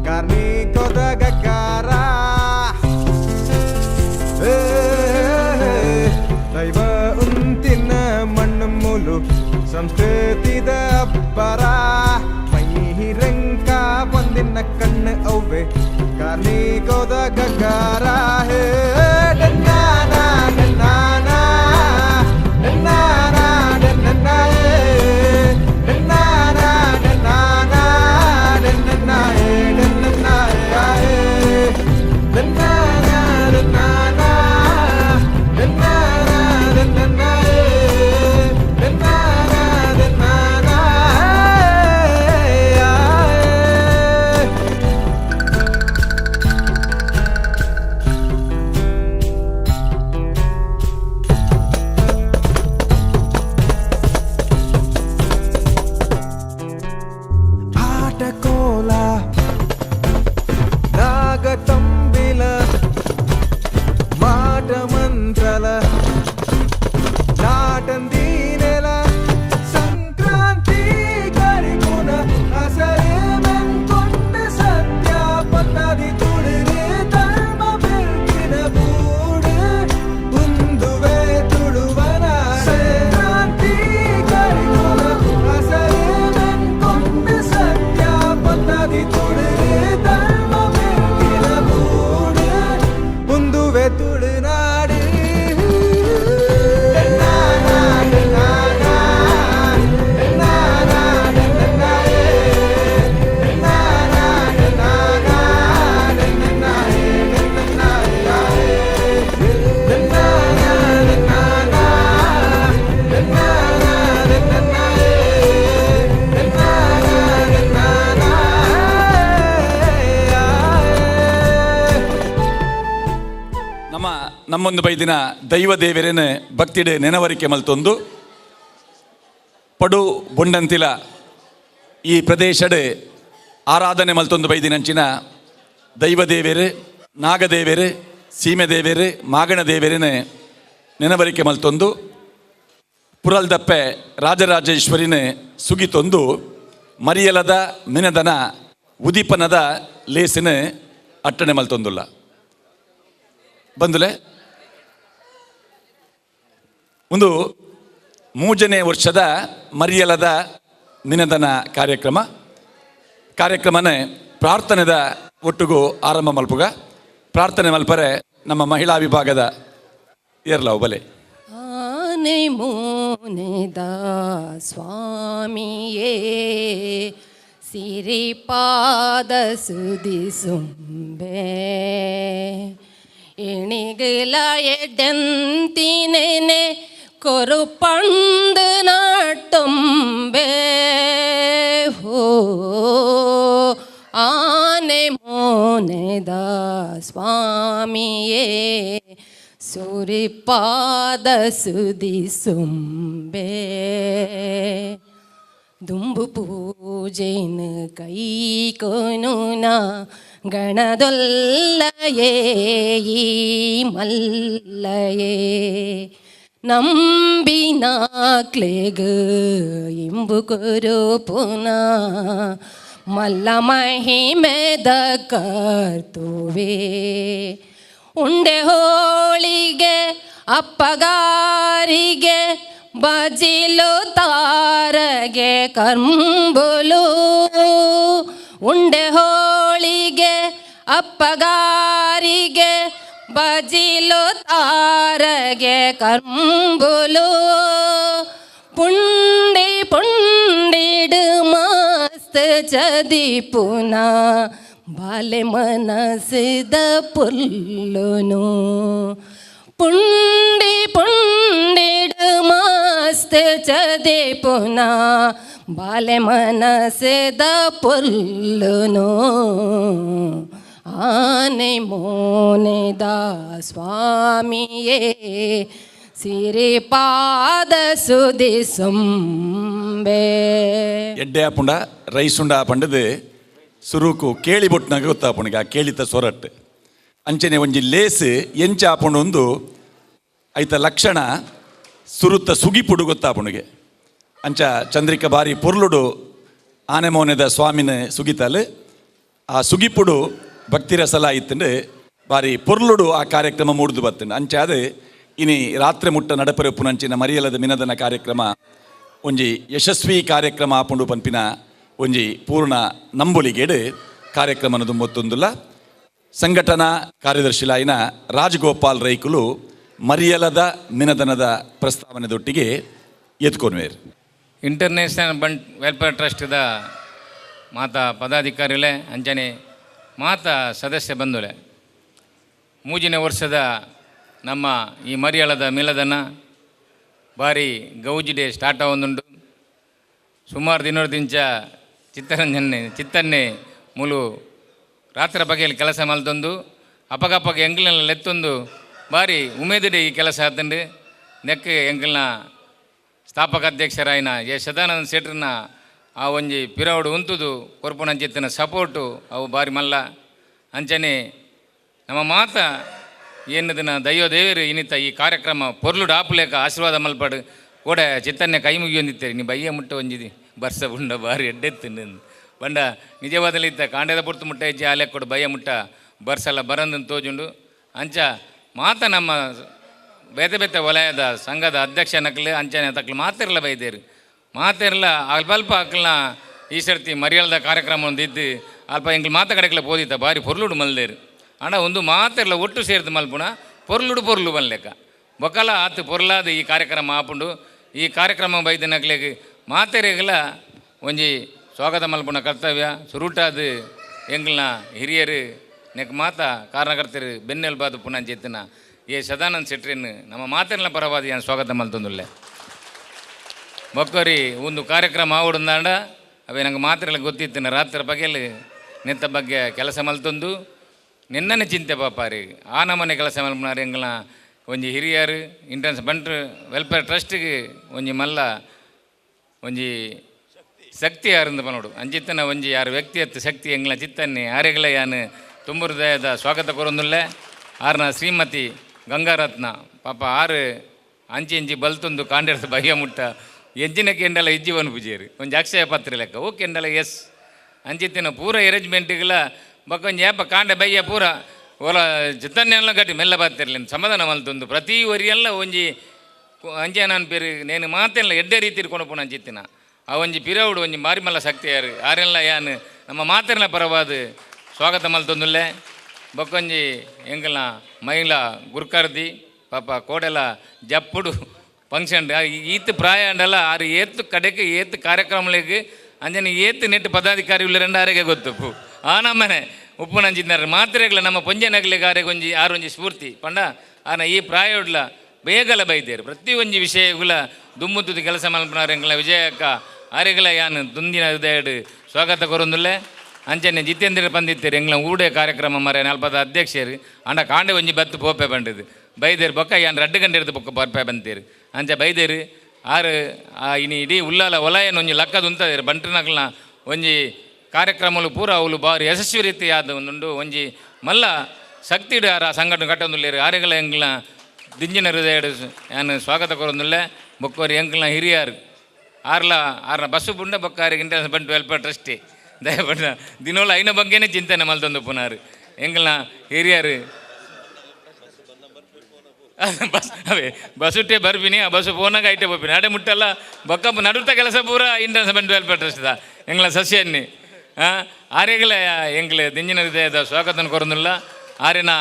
ಕಾರ್ಣಿಕೋದ ಗಗ್ಗಾರ. ಏ, ದೈವ ಉಂತಿನ ಮಣ್ಣು ಮೂಲು ಸಂಸ್ಕೃತಿದ ಅಬ್ಬರ. ಮೈಹಿರಂಕ ಒಂದಿನ ಕಣ್ಣು ಅವ್ವೆ ಕಾರ್ಣಿಕೋದ ಗಗ್ಗಾರ. ಹೇ ಡನ್ನಾನ ಡನ್ನಾನ ಡನ್ನಾನ ಡನ್ನ, ಏ ಡನ್ನಾನ ಡನ್ನಾನ ಡನ್ನ, ಏ ಡನ್ನ, ಏ ಡನ್ನಾನ ಡನ್ನಾನ ಡನ್ನಾನ ಡನ್ನ, ಏ ಡನ್ನಾನ ಡನ್ನಾನ ಏ. ಆಟಕೋಲ ನಾಗತಂಬಿಲ ಮಾಟ ಮಂತ್ರಲ ನಾಟಂದೀನೆಲ ಸಂಕ್ರಾಂತಿ ಕರಿಪುನ ಅಸರೇ ಮೆಂಕೊಂಡ ಸತ್ಯ ಪತ್ತದಿ ತುಳಿರೆ ಧರ್ಮ ಬೆಳಕಿನ ಬೂಡು ಉಂದುವೆ ತುಳುವನ. ಸಂಕ್ರಾಂತಿ ಕರಿಪುನ ಅಸರೇ ಮೆಂಕೊಂಡ ಸತ್ಯ ಪತ್ತದಿ ತುಳಿರೆ ಧರ್ಮ ಬೆಳಕಿನ ಬೂಡು ಉಂದುವೆ ತುಳುನಾಡು. ನಮ್ಮ ನಮ್ಮೊಂದು ಬೈದಿನ ದೈವ ದೇವರೇನ ಭಕ್ತಿಡೆ ನೆನವರಿಕೆ ಮಲ್ತೊಂದು ಪಡು ಬೊಂಡಂತಿಲ ಈ ಪ್ರದೇಶಡ್ ಆರಾಧನೆ ಮಲ್ತೊಂದು ಬೈದಿನಂಚಿನ ದೈವ ದೇವೇರು, ನಾಗದೇವೇರು, ಸೀಮೆ ದೇವೇರು, ಮಾಗಣ ದೇವೇರಿನ ನೆನವರಿಕೆ ಮಲ್ತೊಂದು ಪುರಲ್ದಪ್ಪೆ ರಾಜರಾಜೇಶ್ವರಿನ ಸುಗಿತೊಂದು ಮರಿಯಲದ ಮಿನದನ ಉದಿಪನದ ಲೇಸಿನ ಅಟ್ಟಣೆ ಮಲ್ತೊಂದುಲ್ಲ. ಬಂದುಲೆ ಒಂದು ಮೂಜನೇ ವರ್ಷದ ಮರಿಯಲದ ನಿನದನ ಕಾರ್ಯಕ್ರಮ. ಕಾರ್ಯಕ್ರಮನೇ ಪ್ರಾರ್ಥನೆದ ಒಟ್ಟಿಗೂ ಆರಂಭ ಮಲ್ಪುಗ. ಪ್ರಾರ್ಥನೆ ಮಲ್ಪರೆ ನಮ್ಮ ಮಹಿಳಾ ವಿಭಾಗದ ಏರ್ಲಾವು ಬಲೆ. ಆನೆ ಮೋನೆದ ಸ್ವಾಮಿಯೇ, ಸಿರಿಪಾದ ಸುದಿಸುಂಬೆ, ಎಣಿಗಲ ಎಡ್ಡಂತಿನೆನೆ ಕೊರುಪಂದು ನಾಟೊಂಬೆ. ಹೋ ಆನೆ ಮೋನೆದ ಸ್ವಾಮಿಯೇ, ಸುರಿಪಾದ ಸುದಿಸುಂಬೆ. ದುಂಬು ಪೂಜೆನ ಕೈ ಕೊನುನ ಗಣದೊಲ್ಲಯೇ, ಈ ಮಲ್ಲಯೇ, ನಂಬಿನಾಕ್ಲೆಗ್ ಇಂಬು ಕುರುಪುನ ಮಲ್ಲ ಮಹಿಮೆದ ಕರ್ತುವೆ. ಉಂಡೆ ಹೋಳಿಗೆ ಅಪ್ಪಗಾರಿಗೆ ಬಜಿಲು ತಾರಗೆ ಕಂಬುಲು, ಉಂಡೆ ಹೋಳಿಗೆ ಅಪ್ಪಗಾರಿಗೆ ಬಜಿಲು ತಾರಗೆ ಕಂಬುಲು, ಪುಂಡಿ ಪುಂಡಿಡು ಮಸ್ತ್ ಚದಿಪುನ ಬಾಲೆ ಮನಸಿದ ಪುಲ್ಲುನು, ಪುಂಡಿ ಪುಂಡಿಡು ಮಸ್ತ್ ಚದಿಪುನ ಬಾಲೆ ಮನಸಿದ ಪುಲ್ಲುನು. ಆನೆ ಮೋನೆದ ಸ್ವಾಮಿಯೇ, ಸಿರಿಪಾದ ಸುದಿಸುಂಬೆ. ಎಡ್ಡೆ ಆಪುಂಡ ರೈಸುಂಡ ಪಂಡದು ಸುರುಕು ಕೇಳಿ ಬೊಟ್ಟನಾಗ ಗೊತ್ತಾಪುಣಿಗೆ ಆ ಕೇಳಿತ ಸೊರಟ್ಟು ಅಂಚನೆ ಒಂಜಿ ಲೇಸ್ ಎಂಚ ಆಪುಂಡು ಒಂದು ಐತ ಲಕ್ಷಣ ಸುರುತ್ತ ಸುಗಿಪುಡು ಗೊತ್ತಾಪುಣಿಗೆ. ಅಂಚ ಚಂದ್ರಿಕ ಬಾರಿ ಪೊರ್ಲುಡು ಆನೆ ಮೋನೆದ ಸ್ವಾಮಿನ ಸುಗಿತಾಲ್. ಆ ಸುಗಿಪುಡು ಭಕ್ತಿರಸಲ ಇತ್ತಂಡು ಬಾರಿ ಪೊರ್ಲುಡು ಆ ಕಾರ್ಯಕ್ರಮ ಮೂಡ್ದು ಬತ್ತಂಡು. ಅಂಚಾದ ಇನಿ ರಾತ್ರಿ ಮುಟ್ಟ ನಡಪರೆ ಪುನಂಚಿನ ಮರಿಯಲದ ಮಿನದನ ಕಾರ್ಯಕ್ರಮ ಒಂಜಿ ಯಶಸ್ವಿ ಕಾರ್ಯಕ್ರಮ ಆಪುಂಡು ಪನ್ಪಿನ ಒಂಜಿ ಪೂರ್ಣ ನಂಬೊಲಿಗೇಡು ಕಾರ್ಯಕ್ರಮನ ದುಂಬೊತ್ತೊಂದುಲ್ಲ. ಸಂಘಟನಾ ಕಾರ್ಯದರ್ಶಿಲಾಯಿನ ರಾಜಗೋಪಾಲ್ ರೈಕುಲು ಮರಿಯಲದ ಮಿನದನದ ಪ್ರಸ್ತಾವನೆದೊಟ್ಟಿಗೆ ಎತ್ಕೊನ್ವೇರ್. ಇಂಟರ್ನ್ಯಾಷನಲ್ ಬಂಟ್ ವೆಲ್ಫೇರ್ ಟ್ರಸ್ಟ್ದ ಮಾತಾ ಪದಾಧಿಕಾರಿಗಳೇ, ಅಂಚನೆ ಮಾತಾ ಸದಸ್ಯ ಬಂಧುಲೆ, ಮೂಜಿನ ವರ್ಷದ ನಮ್ಮ ಈ ಮರಿಯಳದ ಮಿಲದನ ಭಾರಿ ಗೌಜಿಡೆ ಸ್ಟಾರ್ಟ್ ಆವೊಂದುಂಡು. ಸುಮಾರು ದಿನದಿಂಚ ಚಿತ್ತರಂಜನೆ ಚಿತ್ತನ್ನೇ ಮುಲು ರಾತ್ರಿ ಬಗೆಯಲ್ಲಿ ಕೆಲಸ ಮಲ್ತೊಂದು ಅಪಗಪಗ ಎಂಕ್ಲೆನ ಲೆತ್ತೊಂದು ಭಾರಿ ಉಮೇದಿಡೆ ಈ ಕೆಲಸ ಆತಂಡು. ನೆಕ್ ಎಂಕ್ಲೆನ ಸ್ಥಾಪಕ ಅಧ್ಯಕ್ಷರಾಯಿನ ಎ ಸದಾನಂದ ಶೆಟ್ರನ ಆ ಒಂಜಿ ಪಿರವಡು ಉಂತುದು ಕೊರ್ಪುನಂಚಿತ್ತಿನ ಸಪೋರ್ಟು ಅವು ಭಾರಿ ಮಲ್ಲ. ಅಂಚನೆ ನಮ್ಮ ಮಾತ ಏನದಿನ ದೈವ ದೇವರು ಇನ್ನಿತ ಈ ಕಾರ್ಯಕ್ರಮ ಪೊರ್ಲುಡು ಆಪುಲೇಕ ಆಶೀರ್ವಾದ ಮಲ್ಪಾಡು ಕೋಡೆ ಚಿತ್ತನ್ನೆ ಕೈ ಮುಗಿಯೊಂದಿತ್ತೇರಿ ನೀ ಬಯ್ಯ ಮುಟ್ಟ ಒಂಜಿದಿ ಬರ್ಸ ಉಂಡ ಭಾರಿ ಎಡ್ಡೆತ್ತು ಬಂಡ ನಿಜವಾದಲ್ಲಿ ಇತ್ತ ಕಾಂಡದ ಪುರ್ತು ಮುಟ್ಟ ಹೆಜ್ಜೆ ಆಲೆ ಕೊಡು ಬಯ್ಯ ಮುಟ್ಟ ಬರ್ಸಲ್ಲ ಬರಂದನ್ ತೋಜುಂಡು. ಅಂಚ ಮಾತ ನಮ್ಮ ಬೇತೆ ಬೇತೆ ವಲಯದ ಸಂಘದ ಅಧ್ಯಕ್ಷ ನಕಲು ಅಂಚನೆ ತಕ್ಲು ಮಾತಿರಲ್ಲ ಬೈದೇರು ಮಾತಿರಲ್ಲ ಅಲ್ಪ ಅಲ್ಪ ಅಕ್ಲನ ಈ ಸರ್ತಿ ಮರಿಯಲ್ದ ಕಾರ್ಯಕ್ರಮ ಒಂದು ಇದ್ದು ಅಲ್ಪ ಎಂಕ್ಲು ಮಾತ ಕಡೆಕ್ಲ ಪೋದಿತ್ತ ಭಾರಿ ಪೊರ್ಲುಡು ಮಲ್ದೇರು. ಆಂಡ ಒಂದು ಮಾತಿರಲ್ಲ ಒಟ್ಟು ಸೇರ್ದು ಮಲ್ಪುಣ ಪೊರ್ಲುಡು ಪೊರ್ಲು ಬಲ್ಲೆಕ್ಕ ಬೊಕ್ಕಲ ಆತು ಪೊರ್ಲಾದ ಈ ಕಾರ್ಯಕ್ರಮ ಆಪುಂಡು. ಈ ಕಾರ್ಯಕ್ರಮ ಬೈದಿನಕ್ಲೆಗ್ ಮಾತೆರೆಗ್ಲ ಒಂಜಿ ಸ್ವಾಗತ ಮಲ್ಪುಣ ಕರ್ತವ್ಯ ಸುರುಟಾದ ಎಂಕ್ಲ್ನ ಹಿರಿಯರು ನೆಕ್ ಮಾತ ಕಾರಣಕರ್ತರು ಬೆನ್ನೆಲುಬಾದ ಪುನಂಚೆತ್ತಿನ ಎ ಸದಾನಂದ ಶೆಟ್ರಿನ್ ನಮ್ಮ ಮಾತೆರ್ನ ಪರವಾದಿ ನಾನು ಸ್ವಾಗತ ಮಲ್ತೊಂದುಲ್ಲೆ. ಬೊಕ್ಕರಿ ಒಂದು ಕಾರ್ಯಕ್ರಮ ಆವಡುಂದಾಂಡ ಅವೇ ನಂಗೆ ಮಾತ್ರೆಲ್ಲ ಗೊತ್ತಿತ್ತಿನ ರಾತ್ರಿ ಬಗೆಯಲ್ಲಿ ನೆತ್ತ ಬಗ್ಗೆ ಕೆಲಸ ಮಲ್ತೊಂದು ನಿನ್ನನೆ ಚಿಂತೆ ಪಾಪಾರಿ ಆ ನಮನೆ ಕೆಲಸ ಮಲ್ಪುನಾರು ಎಂಕ್ಲ್ನ ಒಂಜಿ ಹಿರಿಯರು ಇಂಟರ್ನ್ಸ್ ಬಂಟ್ರು ವೆಲ್ಫೇರ್ ಟ್ರಸ್ಟಿಗೆ ಒಂಜಿ ಮಲ್ಲ ಒಂಜಿ ಶಕ್ತಿ ಯಾರಿಂದ ಪನೋಡು ಅಂಚಿತ್ತನ ಒಂಜಿ ಯಾರು ವ್ಯಕ್ತಿ ಅತ್ತು ಶಕ್ತಿ ಎಂಗ್ಲ ಚಿತ್ತನ್ನಿ ಆರೆಗಳ ಯಾನು ತುಂಬು ಹೃದಯದ ಸ್ವಾಗತ ಕೊರೊಂದುಲ್ಲೆ. ಆರ್ನ ಶ್ರೀಮತಿ ಗಂಗಾರತ್ನ ಪಾಪ ಆರು ಅಂಚಿ ಅಂಚಿ ಬಲ್ತೊಂದು ಕಾಂಡೆರ್ದ ಬಯ್ಯ ಮುಟ್ಟ ಎಂಜಿನ ಕೆಂಡಲ ಇಜ್ಜಿವನ್ ಪೂಜೇರು ಒಂಜಿ ಅಕ್ಷಯ ಪಾತ್ರೆ ಲೆಕ್ಕ ಓ ಕೆಂಡಲ ಎಸ್ ಅಂಚಿತ್ತಿನ ಪೂರ ಅರೇಂಜ್ಮೆಂಟ್ಗಳ ಬೊಕ್ಕ ಒಂಜಿ ಏಪ ಕಾಂಡೆ ಬಯ್ಯ ಪೂರ ಓಲ ಚಿತ್ತನ್ನೆಲ್ಲ ಗಟ್ಟಿ ಮೆಲ್ಲ ಬಾತಿರ್ಲಿ ಸಮಾಧಾನ ಮಲ್ತೊಂದು ಪ್ರತಿ ವರಿಯೆಲ್ಲ ಒಂಜಿ ಅಂಚೆ ನಾನು ಪೇರು ನೇನು ಮಾತೆಲ್ಲ ಎಡ್ಡೆ ರೀತಿ ಕೊಣಪುಣ ಅಂಚಿತ್ತಿನ ಆ ಒಂಜಿ ಪಿರವುಡು ಒಂಜಿ ಮಾರಿ ಮಲ್ಲ ಶಕ್ತಿ ಯಾರು ಆರೆಲ್ಲ ಯಾನು ನಮ್ಮ ಮಾತೆಲ್ಲ ಪರವಾದ ಸ್ವಾಗತ ಮಲ್ತೊಂದುಲ್ಲೆ. ಬೊಕ್ಕೊಂಜಿ ಎಂಕಲ್ನ ಮಹಿಳಾ ಗುರ್ಕರ್ದಿ ಪಾಪ ಕೋಡೆಲ ಜಪ್ಪುಡು ಫಂಕ್ಷನ್ ಈತ್ ಪ್ರಾಯ ಅಂಡಲ್ಲ ಆರು ಏತು ಕಡೆಗೆ ಏತು ಕಾರ್ಯಕ್ರಮಗಳಿಗೆ ಅಂಜನೆ ಏತು ನೆಟ್ಟು ಪದಾಧಿಕಾರಿ ಉಳ್ಳ ರೆಂಡು ಆರೆಗೆ ಗೊತ್ತು ಆ ನಮ್ಮನೆ ಉಪ್ಪುನಂಚಿನಾರು ಮಾತ್ರೆಗಳ ನಮ್ಮ ಪೊಂಜನಗಲಿಗೆ ಆರೆಗೆ ಒಂಜಿ ಆರು ಒಂಜಿ ಸ್ಫೂರ್ತಿ ಪಂಡ ಆನ ಈ ಪ್ರಾಯ ಉಡ್ಲ ಬೇಗಲ ಬೈದೇರು ಪ್ರತಿ ಒಂಜಿ ವಿಷಯಗಳ ದುಮ್ಮುತ್ತುದು ಕೆಲಸ ಮಲ್ಪನಾರು ಎಂಕಲ್ನ ವಿಜಯಕ್ಕ ಆರೆಗಳ ಯಾನು ದುಂದಿನ ಹೃದಯಡು ಸ್ವಾಗತ ಕೊರೊಂದುಲ್ಲೆ. ಅಂಚನೆ ಜಿತೇಂದ್ರ ಪಂದಿತ್ತೇರು ಎಂಗ್ಲ ಊಡೆ ಕಾರ್ಯಕ್ರಮ ಮರೆ ನಲ್ಪದ ಅಧ್ಯಕ್ಷರು ಅಂಡ ಕಾಂಡೆ ಒಂಜಿ ಬತ್ತು ಪೋಪೆ ಬಂಡಿದ್ದು ಬೈದೇರು ಬೊಕ್ಕ ಯಾನ್ ರಡ್ಡು ಗಂಟೆ ಇರ್ದು ಬೊಕ್ಕ ಬರ್ಪೆ ಬಂತೀರು ಅಂಚೆ ಬೈದೇರು ಆರು ಆ ಇನಿ ಇಡೀ ಉಲ್ಲಾಲ ವಲಯನ ಒಂಜಿ ಲಕ್ಕದ ಉಂತದೇರು ಬಂಟ್ರನಕ್ಲನ ಒಂಜಿ ಕಾರ್ಯಕ್ರಮಲು ಪೂರ ಅವಳು ಬಾರಿ ಯಶಸ್ವಿ ರೀತಿಯಾದ ಒಂದುಂಡು ಒಂಜಿ ಮಲ್ಲ ಶಕ್ತಿಡು ಆರ ಸಂಘಟನೆ ಕಟ್ಟೊಂದುಲ್ಲೇರು ಆರೆಗಳ ಎಂಗ್ಲ ದಿಂಜಿನ ಹೃದಯ ಯಾನ್ ಸ್ವಾಗತ ಕೊರೊಂದುಲ್ಲೆ. ಬೊಕ್ಕೋರಿ ಎಂಕ್ಲ್ನ ಹಿರಿಯಾರು ಆರ್ಲ ಆರ್ನ ಬಸ್ಸು ಬುಂಡ ಬೊಕ್ಕ ಆರಿಗೆ ಇಂಟರ್ನ್ಯಾಷನಲ್ ಬಂಟ್ ವೆಲ್ಫೇರ್ ಟ್ರಸ್ಟಿ ದಯಪಟ್ಟ ದಿನೋಲ ಐನ ಬಗ್ಗೆನೇ ಚಿಂತನೆ ಮಲ್ತೊಂದು ಪುನಾರು ಎಂಕ್ಲ್ನ ಹಿರಿಯರು ಬಸ್ ಅವೇ ಬಸ್ಸುಟ್ಟೆ ಬರ್ಪಿನಿ ಆ ಬಸ್ಸು ಪೋನಾಗ ಐಟೆ ಪೋಪಿನಿ ಅಡೆ ಮುಟ್ಟಲ್ಲ ಬೊಕ್ಕ ನಡುತ್ತ ಕೆಲಸ ಪೂರ ಇಂಟರ್ನ್ಯಾಷನಲ್ ಬಂಟ್ ವೆಲ್ಫೇರ್ ಟ್ರಸ್ಟ್ ಎಂಗ್ಲ ಸಸ್ಯನ್ನಿ ಆರೆಗಳ ಎಂಕ್ಲೆ ದಿಂಜಿನ ಹೃದಯದ ಸ್ವಾಗತನ ಕೊರೊಂದುಲ್ಲ. ಆರಿನ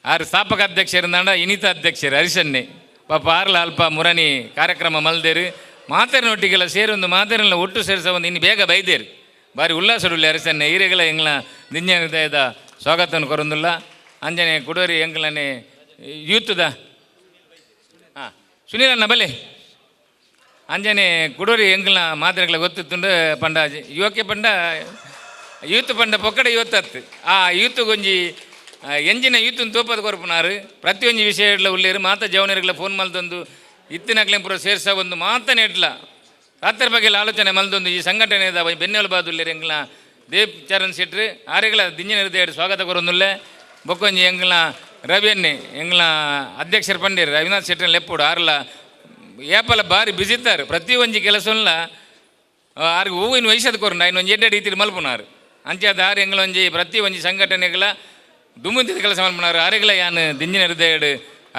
ಆರು ಸ್ಥಾಪಕ ಅಧ್ಯಕ್ಷರಿಂದಾಂಡ ಇನಿತ ಅಧ್ಯಕ್ಷರು ಹರಿಸನ್ನಿ ಪಾಪ ಆರ್ಲ ಅಲ್ಪ ಮುರಣಿ ಕಾರ್ಯಕ್ರಮ ಮಲ್ದೇರು ಮಾತೆರನೊಟ್ಟಿಗೆಲ್ಲ ಸೇರೊಂದು ಮಾತೆರೆಲ್ಲ ಒಟ್ಟು ಸೇರಿಸ ಒಂದು ಇನ್ನು ಬೇಗ ಬೈದೇರು ಭಾರಿ ಉಲ್ಲಾಸಡುಳ್ಳಿ ಹರಿಸನ್ನೆ ಈರೆಗಳ ಎಂಗ್ಲ ದಿಂಜಿನ ಹೃದಯದ ಸ್ವಾಗತನ ಕೊರೊಂದುಲ್ಲ. ಅಂಜನೆ ಕುಡೋರಿ ಎಂಗ್ಲನೆ ಯೂತದ ಹಾಂ ಸುನೀಲಣ್ಣ ಬಲೆ ಅಂಜನೆ ಕುಡೋರಿ ಎಂಗ್ಲ ಮಾತ್ರೆಗಳ ಗೊತ್ತಿತ್ತುಂಡು ಪಂಡ ಯುವಕೆ ಪಂಡ ಯೂತ್ ಪಂಡ ಪೊಕ್ಕಡೆ ಯೂತ್ ಆ ಯೂತ್ ಒಂಜಿ ಎಂಜಿನ ಯೂತನ್ ತೋಪದ ಕೊರಪುನಾರು ಪ್ರತಿಯೊಂಜಿ ವಿಷಯ ಉಳ್ಳೇರು ಮಾತ ಜವನರಿಗಳ ಫೋನ್ ಮಲ್ತೊಂದು ಇತ್ತಿನಕ್ಲೆ ಪೂರ ಸೇರ್ಸ ಒಂದು ಮಾತನೇ ಇಡ್ಲ ರಾತ್ರಿ ಬಗ್ಗೆ ಆಲೋಚನೆ ಮಲ್ದೊಂದು ಈ ಸಂಘಟನೆ ಬೆನ್ನೆಲುಬಾದುಲ್ಲೇರು ಎಂಗ್ಲ ದೇವ್ ಚರಣ್ ಶೆಟ್ರು ಆರೆಗಳ ದಿಂಜಿನ ಹೃದಯ ಸ್ವಾಗತ ಕೊರೊಂದುಲ್ಲೆ. ಬೊಕ್ಕೊಂಜಿ ಎಂಗ್ಲ ರವಿಯನ್ನೇ ಎಂಗ್ಲ ಅಧ್ಯಕ್ಷರು ಪಂಡೇರು ರವಿನಾಥ್ ಶೆಟ್ರ ಲೆಪ್ಪುಡು ಆರ್ಲ ಏಪಲ ಬಾರಿ ಬಿಸಿತ್ತಾರೆ ಪ್ರತಿ ಒಂಜಿ ಕೆಲಸಲ್ಲ ಆರ್ಗೆ ಹೂವಿನ ವಯಸ್ಸದ ಕೊರಂಡು ಐನು ಒಂಜಿ ಎಡ್ಡೆ ರೀತಿಲಿ ಮಲ್ಪುನಾರು ಅಂಚೆ ದಾರಿ ಎಂಗ್ಲೊಂಜಿ ಪ್ರತಿ ಒಂಜಿ ಸಂಘಟನೆಗಳ ದುಮ್ಮುಂದಿದ ಕೆಲಸ ಮಲ್ಪುನಾರು. ಅರೆಗ್ಲ ಯಾನ್ ದಿಂಜಿನ ಹೃದಯಡ್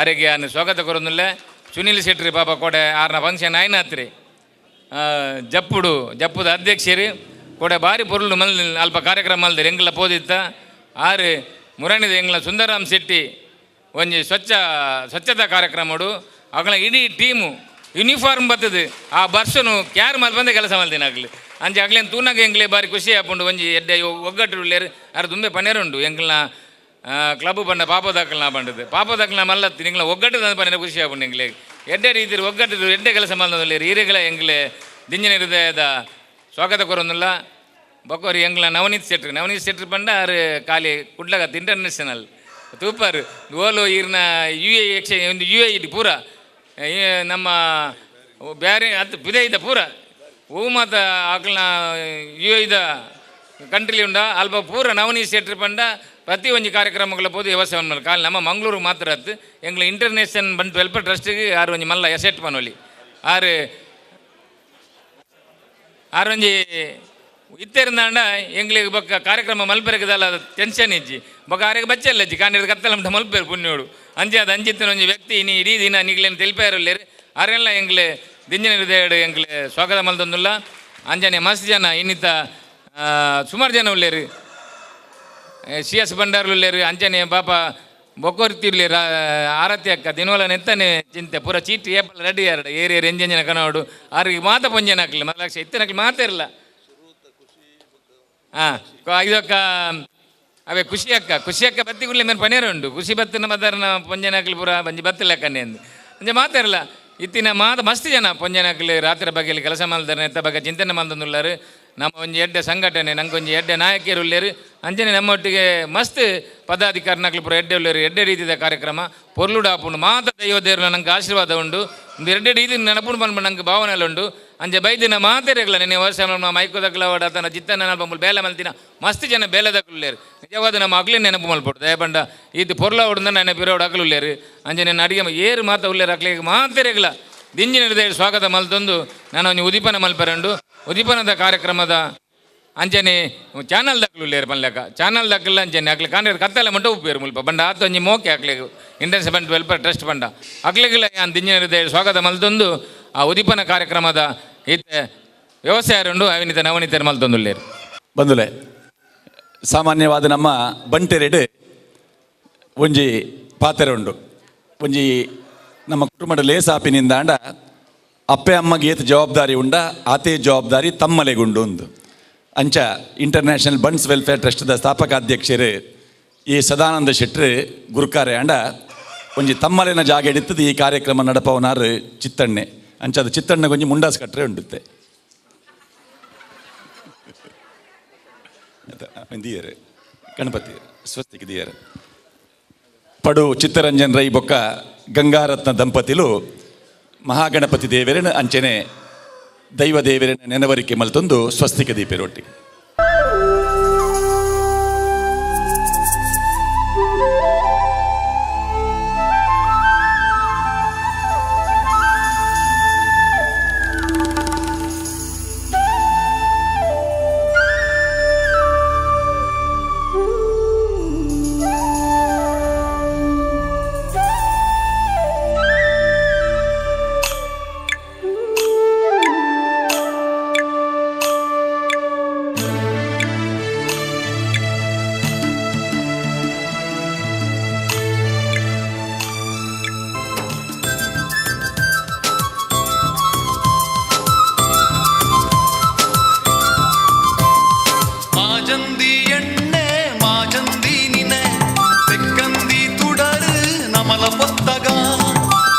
ಅರೆಗೆ ಯಾನ್ ಸ್ವಾಗತ ಕೊರೊಂದುಲ್ಲೆ. ಸುನಿಲ್ ಶೆಟ್ಟಿ ಪಾಪ ಕೋಡೆ ಆರ್ನ ಫಂಕ್ಷನ್ ಆಯ್ನಾತ್ರಿ. ಜಪ್ಪುಡು ಜಪ್ಪುದ ಅಧ್ಯಕ್ಷರು ಕೋಡೆ ಬಾರಿ ಪೊರುಲು ಮಲ್ ಅಲ್ಪ ಕಾರ್ಯಕ್ರಮ ಮಲ್ದಿರು. ಎಂಗ್ಲ ಪೋದಿತ್ತ ಆರು ಮುರಣಿದ ಎಂಗ್ಲ ಸುಂದರಾಮ್ ಶೆಟ್ಟಿ ಒಂಜಿ ಸ್ವಚ್ಛತಾ ಕಾರ್ಯಕ್ರಮಡು ಅಗಲ ಇಡೀ ಟೀಮು ಯೂನಿಫಾರ್ಮ್ ಬರ್ತದೆ. ಆ ಬರ್ಸನು ಕ್ಯಾರ್ ಮಲ್ಪಂದೆ ಕೆಲಸ ಮಲ್ದಿನ ಅಗ್ಲು. ಅಂಚೆ ಅಗ್ಲೇನು ತೂನಾಗ ಎಂಗ್ಲೆ ಬಾರಿ ಖುಷಿ ಆಪುಂಡು. ಒಂಜಿ ಎಡ್ಡೆ ಒಗ್ಗಟ್ಟು ಉಲ್ಲೇರು ಆರು ದುಂಬೆ ಪನೇರುಂಡು. ಎಂಗ್ಲನ ಕ್ಲಬ್ ಪಂಡ ಪಾಪದಾಕಲ್ನ ಪಂಡದು ಪಾಪದಾಕಲ್ನ ಮಲ್ಲತ್ತಿ ನಿಂಗ್ಲ ಒಗ್ಗಟ್ಟು ಪನೇರ ಖುಷಿ ಆಪುಂಡು ಎಂಗ್ಲೆ. ಎಡ್ಡೆ ರೀತಿ ಒಗ್ಗಟ್ಟು ಎಡ್ಡೆ ಕೆಲಸ ಮಲ್ದೊಲ್ಲೇರು. ಈರೆಗಳ ಎಂಗ್ಲೆ ದಿಂಜಿನ ಹೃದಯದ ಸ್ವಾಗತ ಕೊರೊಂದುಲ್ಲ. ಬೊಕೋರಿ ಎಂಗ್ಲ ನವನೀತ್ ಶೆಟ್ಟಿ, ನವನೀತ್ ಶೆಟ್ಟಿ ಪಂಡ ಆರು ಖಾಲಿ ಕುಡ್ಲಗತ್ತು ಇಂಟರ್ನ್ಯಾಷನಲ್ ತೂಪರ್ ಓಲು ಈರ್ನ ಯು ಎ ಎಕ್ಸ್ಚೇಂಜ್ ಒಂದು ಯು ಎ ಇಡಿ ಪೂರ ನಮ್ಮ ಬೇರೆ ಅದು ಪಿದೈದ ಪೂರ ಹೂ ಮಾತ ಆಕಲ್ನ ಯು ಐದ ಕಂಟ್ರಿ ಉಂಡ ಅಲ್ಪ ಪೂರ ನವನೀತ್ ಶೆಟ್ಟಿ ಪಂಡ ಪ್ರತಿ ಒಂಜಿ ಕಾರ್ಯಕ್ರಮಗಳ ಪೋದು ವ್ಯವಸಾಯ ಮಲ್ಪುನಾರ್. ಖಾಲಿ ನಮ್ಮ ಮಂಗಳೂರು ಮಾತ್ರ ಅತ್ತು ಎಂಗ್ಲ ಇಂಟರ್ನ್ಯಾಷನಲ್ ಬಂಟ್ ವೆಲ್ಫೇರ್ ಟ್ರಸ್ಟಿಗೆ ಆರು ಒಂಜಿ ಮಲ್ಲ ಎಸೆಟ್ ಪನೊಲಿ. ಆರು ಆರು ಒಂಜಿ ಇತ್ತೆರಿಂದಾಂಡ ಎಂಗ್ಲಿಗೆ ಬೊಕ್ಕ ಕಾರ್ಯಕ್ರಮ ಮಲ್ಪೆರಗದಲ್ಲ ಟೆನ್ಷನ್ ಇಜ್ಜಿ. ಬೊಕ್ಕ ಆರೆಗ್ ಬಚ್ಚಲ್ಲ ಇಜ್ಜಿ ಕಾನಿರ್ದ ಕತ್ತಲ ಮಟ್ಟ ಮಲ್ಪೆರು ಪುಣ್ಯೋಡು. ಅಂಚೆ ಅದು ಅಂಚಿತ್ತಿನ ಒಂಜಿ ವ್ಯಕ್ತಿ ಇನಿ ಇಡೀ ದಿನ ನಿಗ್ಲೇನು ತಿಳಿಪಾರುಲ್ಲೇರು. ಆರೆಲ್ಲ ಎಂಗ್ಲೆ ದಿಂಜಿನ ಹೃದಯಡು ಎಂಗ್ಲೆ ಸ್ವಾಗತ ಮಲ್ತೊಂದುಲ್ಲ. ಅಂಜನೆ ಮಸ್ತ್ ಜನ ಇನ್ನಿತ ಸುಮಾರು ಜನ ಉಲ್ಲೇರು. C S ಭಂಡಾರ್ಲು ಉಲ್ಲೇರು. ಅಂಚನೆ ಪಾಪ ಬೊಕ್ಕೊರ್ತಿರ್ಲಿ ಆರತಿ ಅಕ್ಕ ದಿನವಲ ನೆತ್ತನೆ ಚಿಂತೆ ಪೂರ ಚೀಟಿ ಏಪಲ್ ರೆಡಿ ಯಾರಡ ಏರಿಯರ್ ಎಂಜನ ಕನವಡು ಆರಿಗೆ ಮಾತ ಪೊಂಜನ ಹಾಕ್ಲಿ ಮಲಕ್ಷ ಇತ್ತನಕ್ಲಿ ಮಾತೇ ಇರಲ್ಲ. ಹಾಂ ಇದಕ್ಕ ಅವೇ ಖುಷಿ ಅಕ್ಕ, ಖುಷಿ ಅಕ್ಕ ಬತ್ತಿ ಕುಡ್ಲೆ ಮೇಲೆ ಪನೇರ ಉಂಟು. ಖುಷಿ ಬತ್ತಿನ ಮದರ್ನ ಪೊಂಜನ ಹಾಕ್ಲಿ ಪೂರ ಬಂಜಿ ಬತ್ತಿಲ್ಲ ಕಣ್ಣೆ ಅಂದು ಅಂಚೆ ಮಾತಾರಲ್ಲ. ಇತ್ತಿನ ಮಾತ ಮಸ್ತ್ ಜನ ಪೊಂಜನ ಹಾಕ್ಲಿ ರಾತ್ರಿ ಬಗ್ಗೆಲಿ ಕೆಲಸ ಮಾಡ್ತಾರೆ ನೆತ್ತ ಬಗ್ಗೆ ಚಿಂತನೆ ಮಾಡ್ದೊಂದುಲ್ಲಾರು. ನಮ್ಮ ಒಂಜಿ ಎಡ್ಡೆ ಸಂಘಟನೆ ನಂಗೆ ಒಂಜಿ ಎಡ್ಡೆ ನಾಯಕಿಯರು ಉಲ್ಲೇರು. ಅಂಚನೆ ನಮ್ಮೊಟ್ಟಿಗೆ ಮಸ್ತ್ ಪದಾಧಿಕಾರಿನಾಕ್ಲು ಪೂರ ಎಡ್ಡೆ ಉಲ್ಲೇರು. ಎಡ್ಡೆ ರೀತಿಯ ಕಾರ್ಯಕ್ರಮ ಪೊರ್ಲುಡು ಆಪುಂಡು. ಮಾತ ದೈವ ದೇವರ ನಂಗೆ ಆಶೀರ್ವಾದ ಉಂಡು. ಒಂದು ಎಡ್ಡೆ ರೀತಿ ನೆನಪುಂಡು ಪನ್ಪ ನಂಗೆ ಭಾವನೆ ಉಂಡು. ಅಂಚೆ ಬೈದಿನ ಮಾತೆರೆಗ್ಲ ನಿನ್ನೆ ವರ್ಷ ನಮ್ಮ ಮೈಕೋದಕ್ಲ ತನ್ನ ಚಿತ್ತನ ನಲ್ಪ ಬೇಲೆ ಮಲ್ತಿನ ಮಸ್ತ್ ಜನ ಬೇಲೆದಕ್ಲು ಉಲ್ಲೇರು. ನಿಜವಾದ ನಮ್ಮ ಅಗ್ಲಿ ನೆನಪು ಮಲ್ಪೊಡು ದಯಪಂಡ ಈತ ಪೊರ್ಲ ಉಂಡ ನೆನಪಿರೋಡು ಅಕ್ಲು ಉಲ್ಲೇರು. ಅಂಚೆ ನಿನ್ನ ಅಡಿಗೆ ಏರು ಮಾತ ಉಲ್ಲೇರು ಅಕ್ಲಿಗೆ ಮಾತೆರೆಗ್ಲ ದಿಂಜಿನ ಹೃದಯ ಸ್ವಾಗತ ಮಲ್ತೊಂದು ನಾನು ಒಂಜಿ ಉದೀಪನ ಮಲ್ಪೆರಂಡು. ಉದೀಪನದ ಕಾರ್ಯಕ್ರಮದ ಅಂಚನೆ ಚಾನಲ್ ದಕ್ಲು ಉಲ್ಲೇರು ಪನ್ಲೆಕ ಚಾನಲ್ ದಕ್ಕಲ್ಲ ಅಂಚನೆ ಅಕ್ಲೆ ಕಾಂಡ್ರೆ ಕತ್ತಲೆ ಮಟ್ಟ ಉಪ್ಪೇರು ಮುಲ್ಪ ಬಂಡ ಆತ ಒಂಜಿ ಮೋಕೆ ಅಕ್ಲೆಗ್ ಇಂಡಿಯನ್ ಬಂಟ್ ವೆಲ್ಫೇರ್ ಟ್ರಸ್ಟ್ ಬಂಡ ಅಕ್ಲೆಗ್ಲ ಯಾನ್ ದಿಂಜಿನ ಹೃದಯ ಸ್ವಾಗತ ಮಲ್ತೊಂದು ಆ ಉದೀಪನ ಕಾರ್ಯಕ್ರಮದ ಈತ ವ್ಯವಸಾಯ ಉಂಡು ಅವಿನಿತ ನವನಿತ ಮಲ್ತೊಂದುಲ್ಲೇರು. ಬಂದುಲೆ ಸಾಮಾನ್ಯವಾದ ನಮ್ಮ ಬಂಟೆರೆಡ್ ಒಂಜಿ ಪಾತೆರೆ ಉಂಡು. ಒಂಜಿ ನಮ್ಮ ಕುಟುಂಬದ ಲೇಸಾಪಿನಿಂದಾಂಡ ಅಪ್ಪೆ ಅಮ್ಮಗೆ ಏತ್ ಜವಾಬ್ದಾರಿ ಉಂಡ ಆತೇ ಜವಾಬ್ದಾರಿ ತಮ್ಮಲೆಗುಂಡು ಒಂದು. ಅಂಚ ಇಂಟರ್ನ್ಯಾಷನಲ್ ಬಂಟ್ಸ್ ವೆಲ್ಫೇರ್ ಟ್ರಸ್ಟ್ದ ಸ್ಥಾಪಕಾಧ್ಯಕ್ಷರು ಈ ಸದಾನಂದ ಶೆಟ್ರು ಗುರುಕಾರೆ ಅಂಡ ಒಂಜಿ ತಮ್ಮಲೆನ ಜಾಗ ಹಿಡಿತದ ಈ ಕಾರ್ಯಕ್ರಮ ನಡಪವನಾರು ಚಿತ್ತಣ್ಣೆ. ಅಂಚ ಅದು ಚಿತ್ತಣ್ಣೆ ಒಂಜಿ ಮುಂಡಾಸ್ ಕಟ್ರೆ ಉಂಡುತ್ತೆ ದಿಯರು ಗಣಪತಿ ಸ್ವಸ್ತಿಗೆ ದಿಯರು. ಪಡು ಚಿತ್ತರಂಜನ್ ರೈ ಬೊಕ್ಕ ಗಂಗಾರತ್ನ ದಂಪತಿಲು ಮಹಾಗಣಪತಿ ದೇವರನ ಅಂಚನೆ ದೈವ ದೇವರನ ನೆನವರಿಕೆ ಮಲ್ತೊಂದು ಸ್ವಸ್ತಿಕ ದೀಪೆರೊಟ್ಟಿಗೆ. ಮಾಜಂದಿ ಎಣ್ಣೆ ಮಾಜಂದಿ ನಿನೆ ತೆಕ್ಕಂದಿ ತುಡರು ನಮಲ ಪೊತ್ತಗ.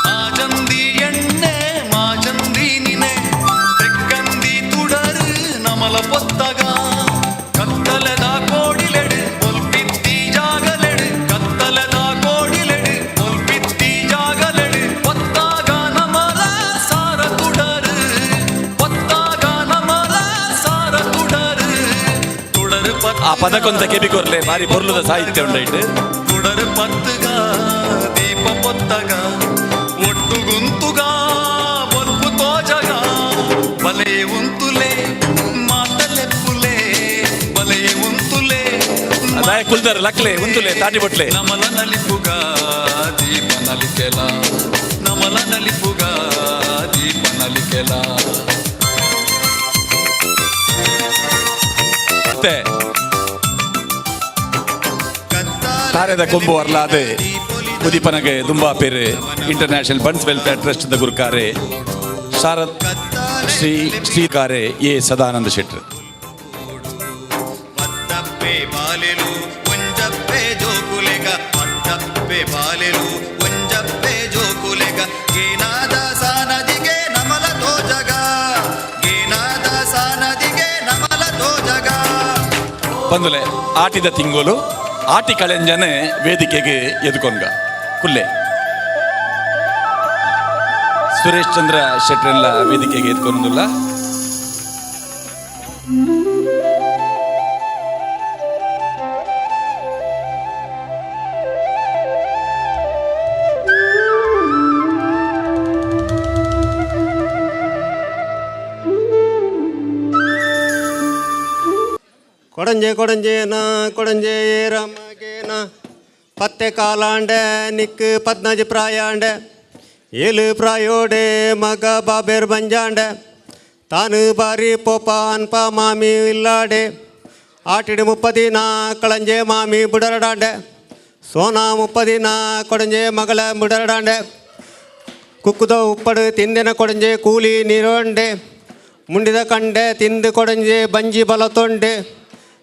ಮಾಜಂದಿ ಎಣ್ಣೆ ಮಾಜಂದಿ ನಿನೆ ತೆಕ್ಕಂದಿ ತುಡರು ನಮಲ ಪೊತ್ತಗ. ಕತ್ತಲೆದ ಕೋಡಿಲೆಡು ಒಲ್ಪಿತ್ತಿ ಜಾಗಲೆಡು ಕತ್ತಲೆದ ಕೋಡಿಲೆಡು ಒಲ್ಪಿತ್ತಿ ಜಾಗಲೆಡು ಪೊತ್ತಾಗ ನಮಲ ಸಾರ ತುಡರು ಪೊತ್ತಾಗ ನಮಲ ಸಾರ ತುಡರು ತುಡರು ಆ ಪದಕೊಂತ ಕೆಬಿಕೊರ್ಲೆ ಬಾರಿ ಪೊರ್ಲುದ ಸಾಹಿತ್ಯ ಉಂಡೈಟ್. ತುಡರು ಪತ್ತುಗ ದೀಪ ಪೊತ್ತಗ ಒಟ್ಟುಗುಂತುಗ ಬೊಲ್ಪು ತೋಜಗ ಬಲೆ ಉಂತುಲೆ ಮಾತಲೆಪ್ಪುಲೆ ಬಲೆ ಉಂತುಲೆ. ದಾಯ ಕುಲ್ದರ್ ಲಕ್ಲೆ ಉಂತುಲೆ ತಾಟಿ ಬೊಟ್ಲೆ. ನಮಲ ನಲಿಪುಗ ದೀಪ ನಲಿಕೆಲ, ನಮಲ ನಲಿಪುಗ ದೀಪ ನಲಿಕೆಲ. ಮತ್ತೆ ತಾರೆದ ಕೊಂಬು ಅರ್ಲಾದೆ ಉದಿಪನಗೆ ದುಂಬಾ ಪೇರು international Bunts welfare trust the ಗುರುಕಾರೆ ಶಾರದ್ ಶ್ರೀ ಶ್ರೀಕಾರೆ ಎ ಸದಾನಂದ ಶೆಟ್ರು. ಪತ್ತಪ್ಪೆ ಬಾಲೆಲು ಒಂಜಪ್ಪೆ ಜೋಕುಲೆಗ, ಪತ್ತಪ್ಪೆ ಬಾಲೆಲು ಒಂಜಪ್ಪೆ ಜೋಕುಲೆಗ, ಗೇನಾದ ಸಾನದಿಗೆ ನಮಲ ತೋಜಗ, ಗೇನಾದ ಸಾನದಿಗೆ ನಮಲ ತೋಜಗ. ಬಂದುಲೆ ಆಟಿದ ತಿಂಗೋಲು ಆಟಿ ಕಳೆಂಜನೆ ವೇದಿಕೆಗೆ ಎದುಕೊಂಗ ಕುಲ್ಲೆ ಸುರೇಶ್ ಚಂದ್ರ ಶೆಟ್ರೆಲ್ಲ ವೇದಿಕೆಗೆ ಎದ್ಕೊಂದಿಲ್ಲ. ಕೊಡಂಜೆ ಕೊಡಂಜೇನ ಕೊಡಂಜೆ ರಾಮಗೇನ ಪತ್ತೆ ಕಾಲಾಂಡೆ ನಿಕ್ಕು ಪದ್ನಜ್ ಪ್ರಾಯಾಂಡೆ ಏಳು ಪ್ರಾಯೋಡೆ ಮಗ ಬಾಬೇರ್ ಬಂಜಾಂಡೆ ತಾನು ಬಾರಿ ಪೋಪ ಅನ್ಪ ಮಾಮಿ ಇಲ್ಲಾಡೆ ಆಟಿಡು ಮುಪ್ಪದಿನ ಕಳಂಜೆ ಮಾಮಿ ಬುಡರಡಾಂಡೆ ಸೋನಾ ಮುಪ್ಪದಿನ ಕೊಡಂಜೆ ಮಗಳ ಬುಡರಡಾಂಡೆ ಕುಕ್ಕುದ ಉಪ್ಪಡು ತಿಂದಿನ ಕೊಡಂಜೆ ಕೂಲಿ ನೀರೋಂಡೆ ಮುಂಡಿದ ಕಂಡೆ ತಿಂದು ಕೊಡಂಜೆ ಬಂಜಿ ಬಲತೊಂಡೆ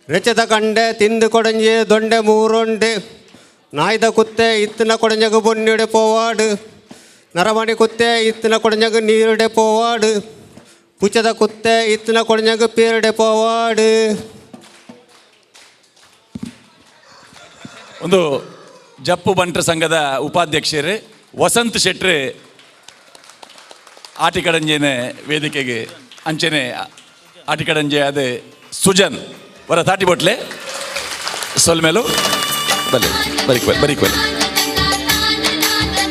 ರೆಚದ ಕಂಡೆ ತಿಂದು ಕೊಡಂಜೆ ದೊಂಡೆ ಮೂರೊಂಡೆ ನಾಯ್ದ ಕುತ್ತೆ ಇತ್ತಿನ ಕೊಡಂಜಗು ಬೊನ್ನಿಡೆ ಪೋವಾಡು ನರಮಣಿ ಕುತ್ತೆ ಇತ್ತಿನ ಕೊಡಂಜಗು ನೀರುಡೆ ಪೋವಾಡು ಪುಚ್ಚದ ಕುತ್ತೆ ಇತ್ತಿನ ಕೊಡಂಜಗು ಪೀರಡೆ ಪೋವಾಡು. ಒಂದು ಜಪ್ಪು ಬಂಟ್ರ ಸಂಘದ ಉಪಾಧ್ಯಕ್ಷರು ವಸಂತ್ ಶೆಟ್ರು ಆಟಿಕಡಂಜೆನೆ ವೇದಿಕೆಗೆ ಅಂಚೆನೆ ಆಟಿಕಡಂಜೆ ಅದೇ ಸುಜನ್ ವರ ತಾಟಿ ಬೊಟ್ಲೆ ಸೊಲ್ಮೇಲು ಬಲೆ ಬರಿಕ್ವಲ್ ಬರಿಕ್ವಲ್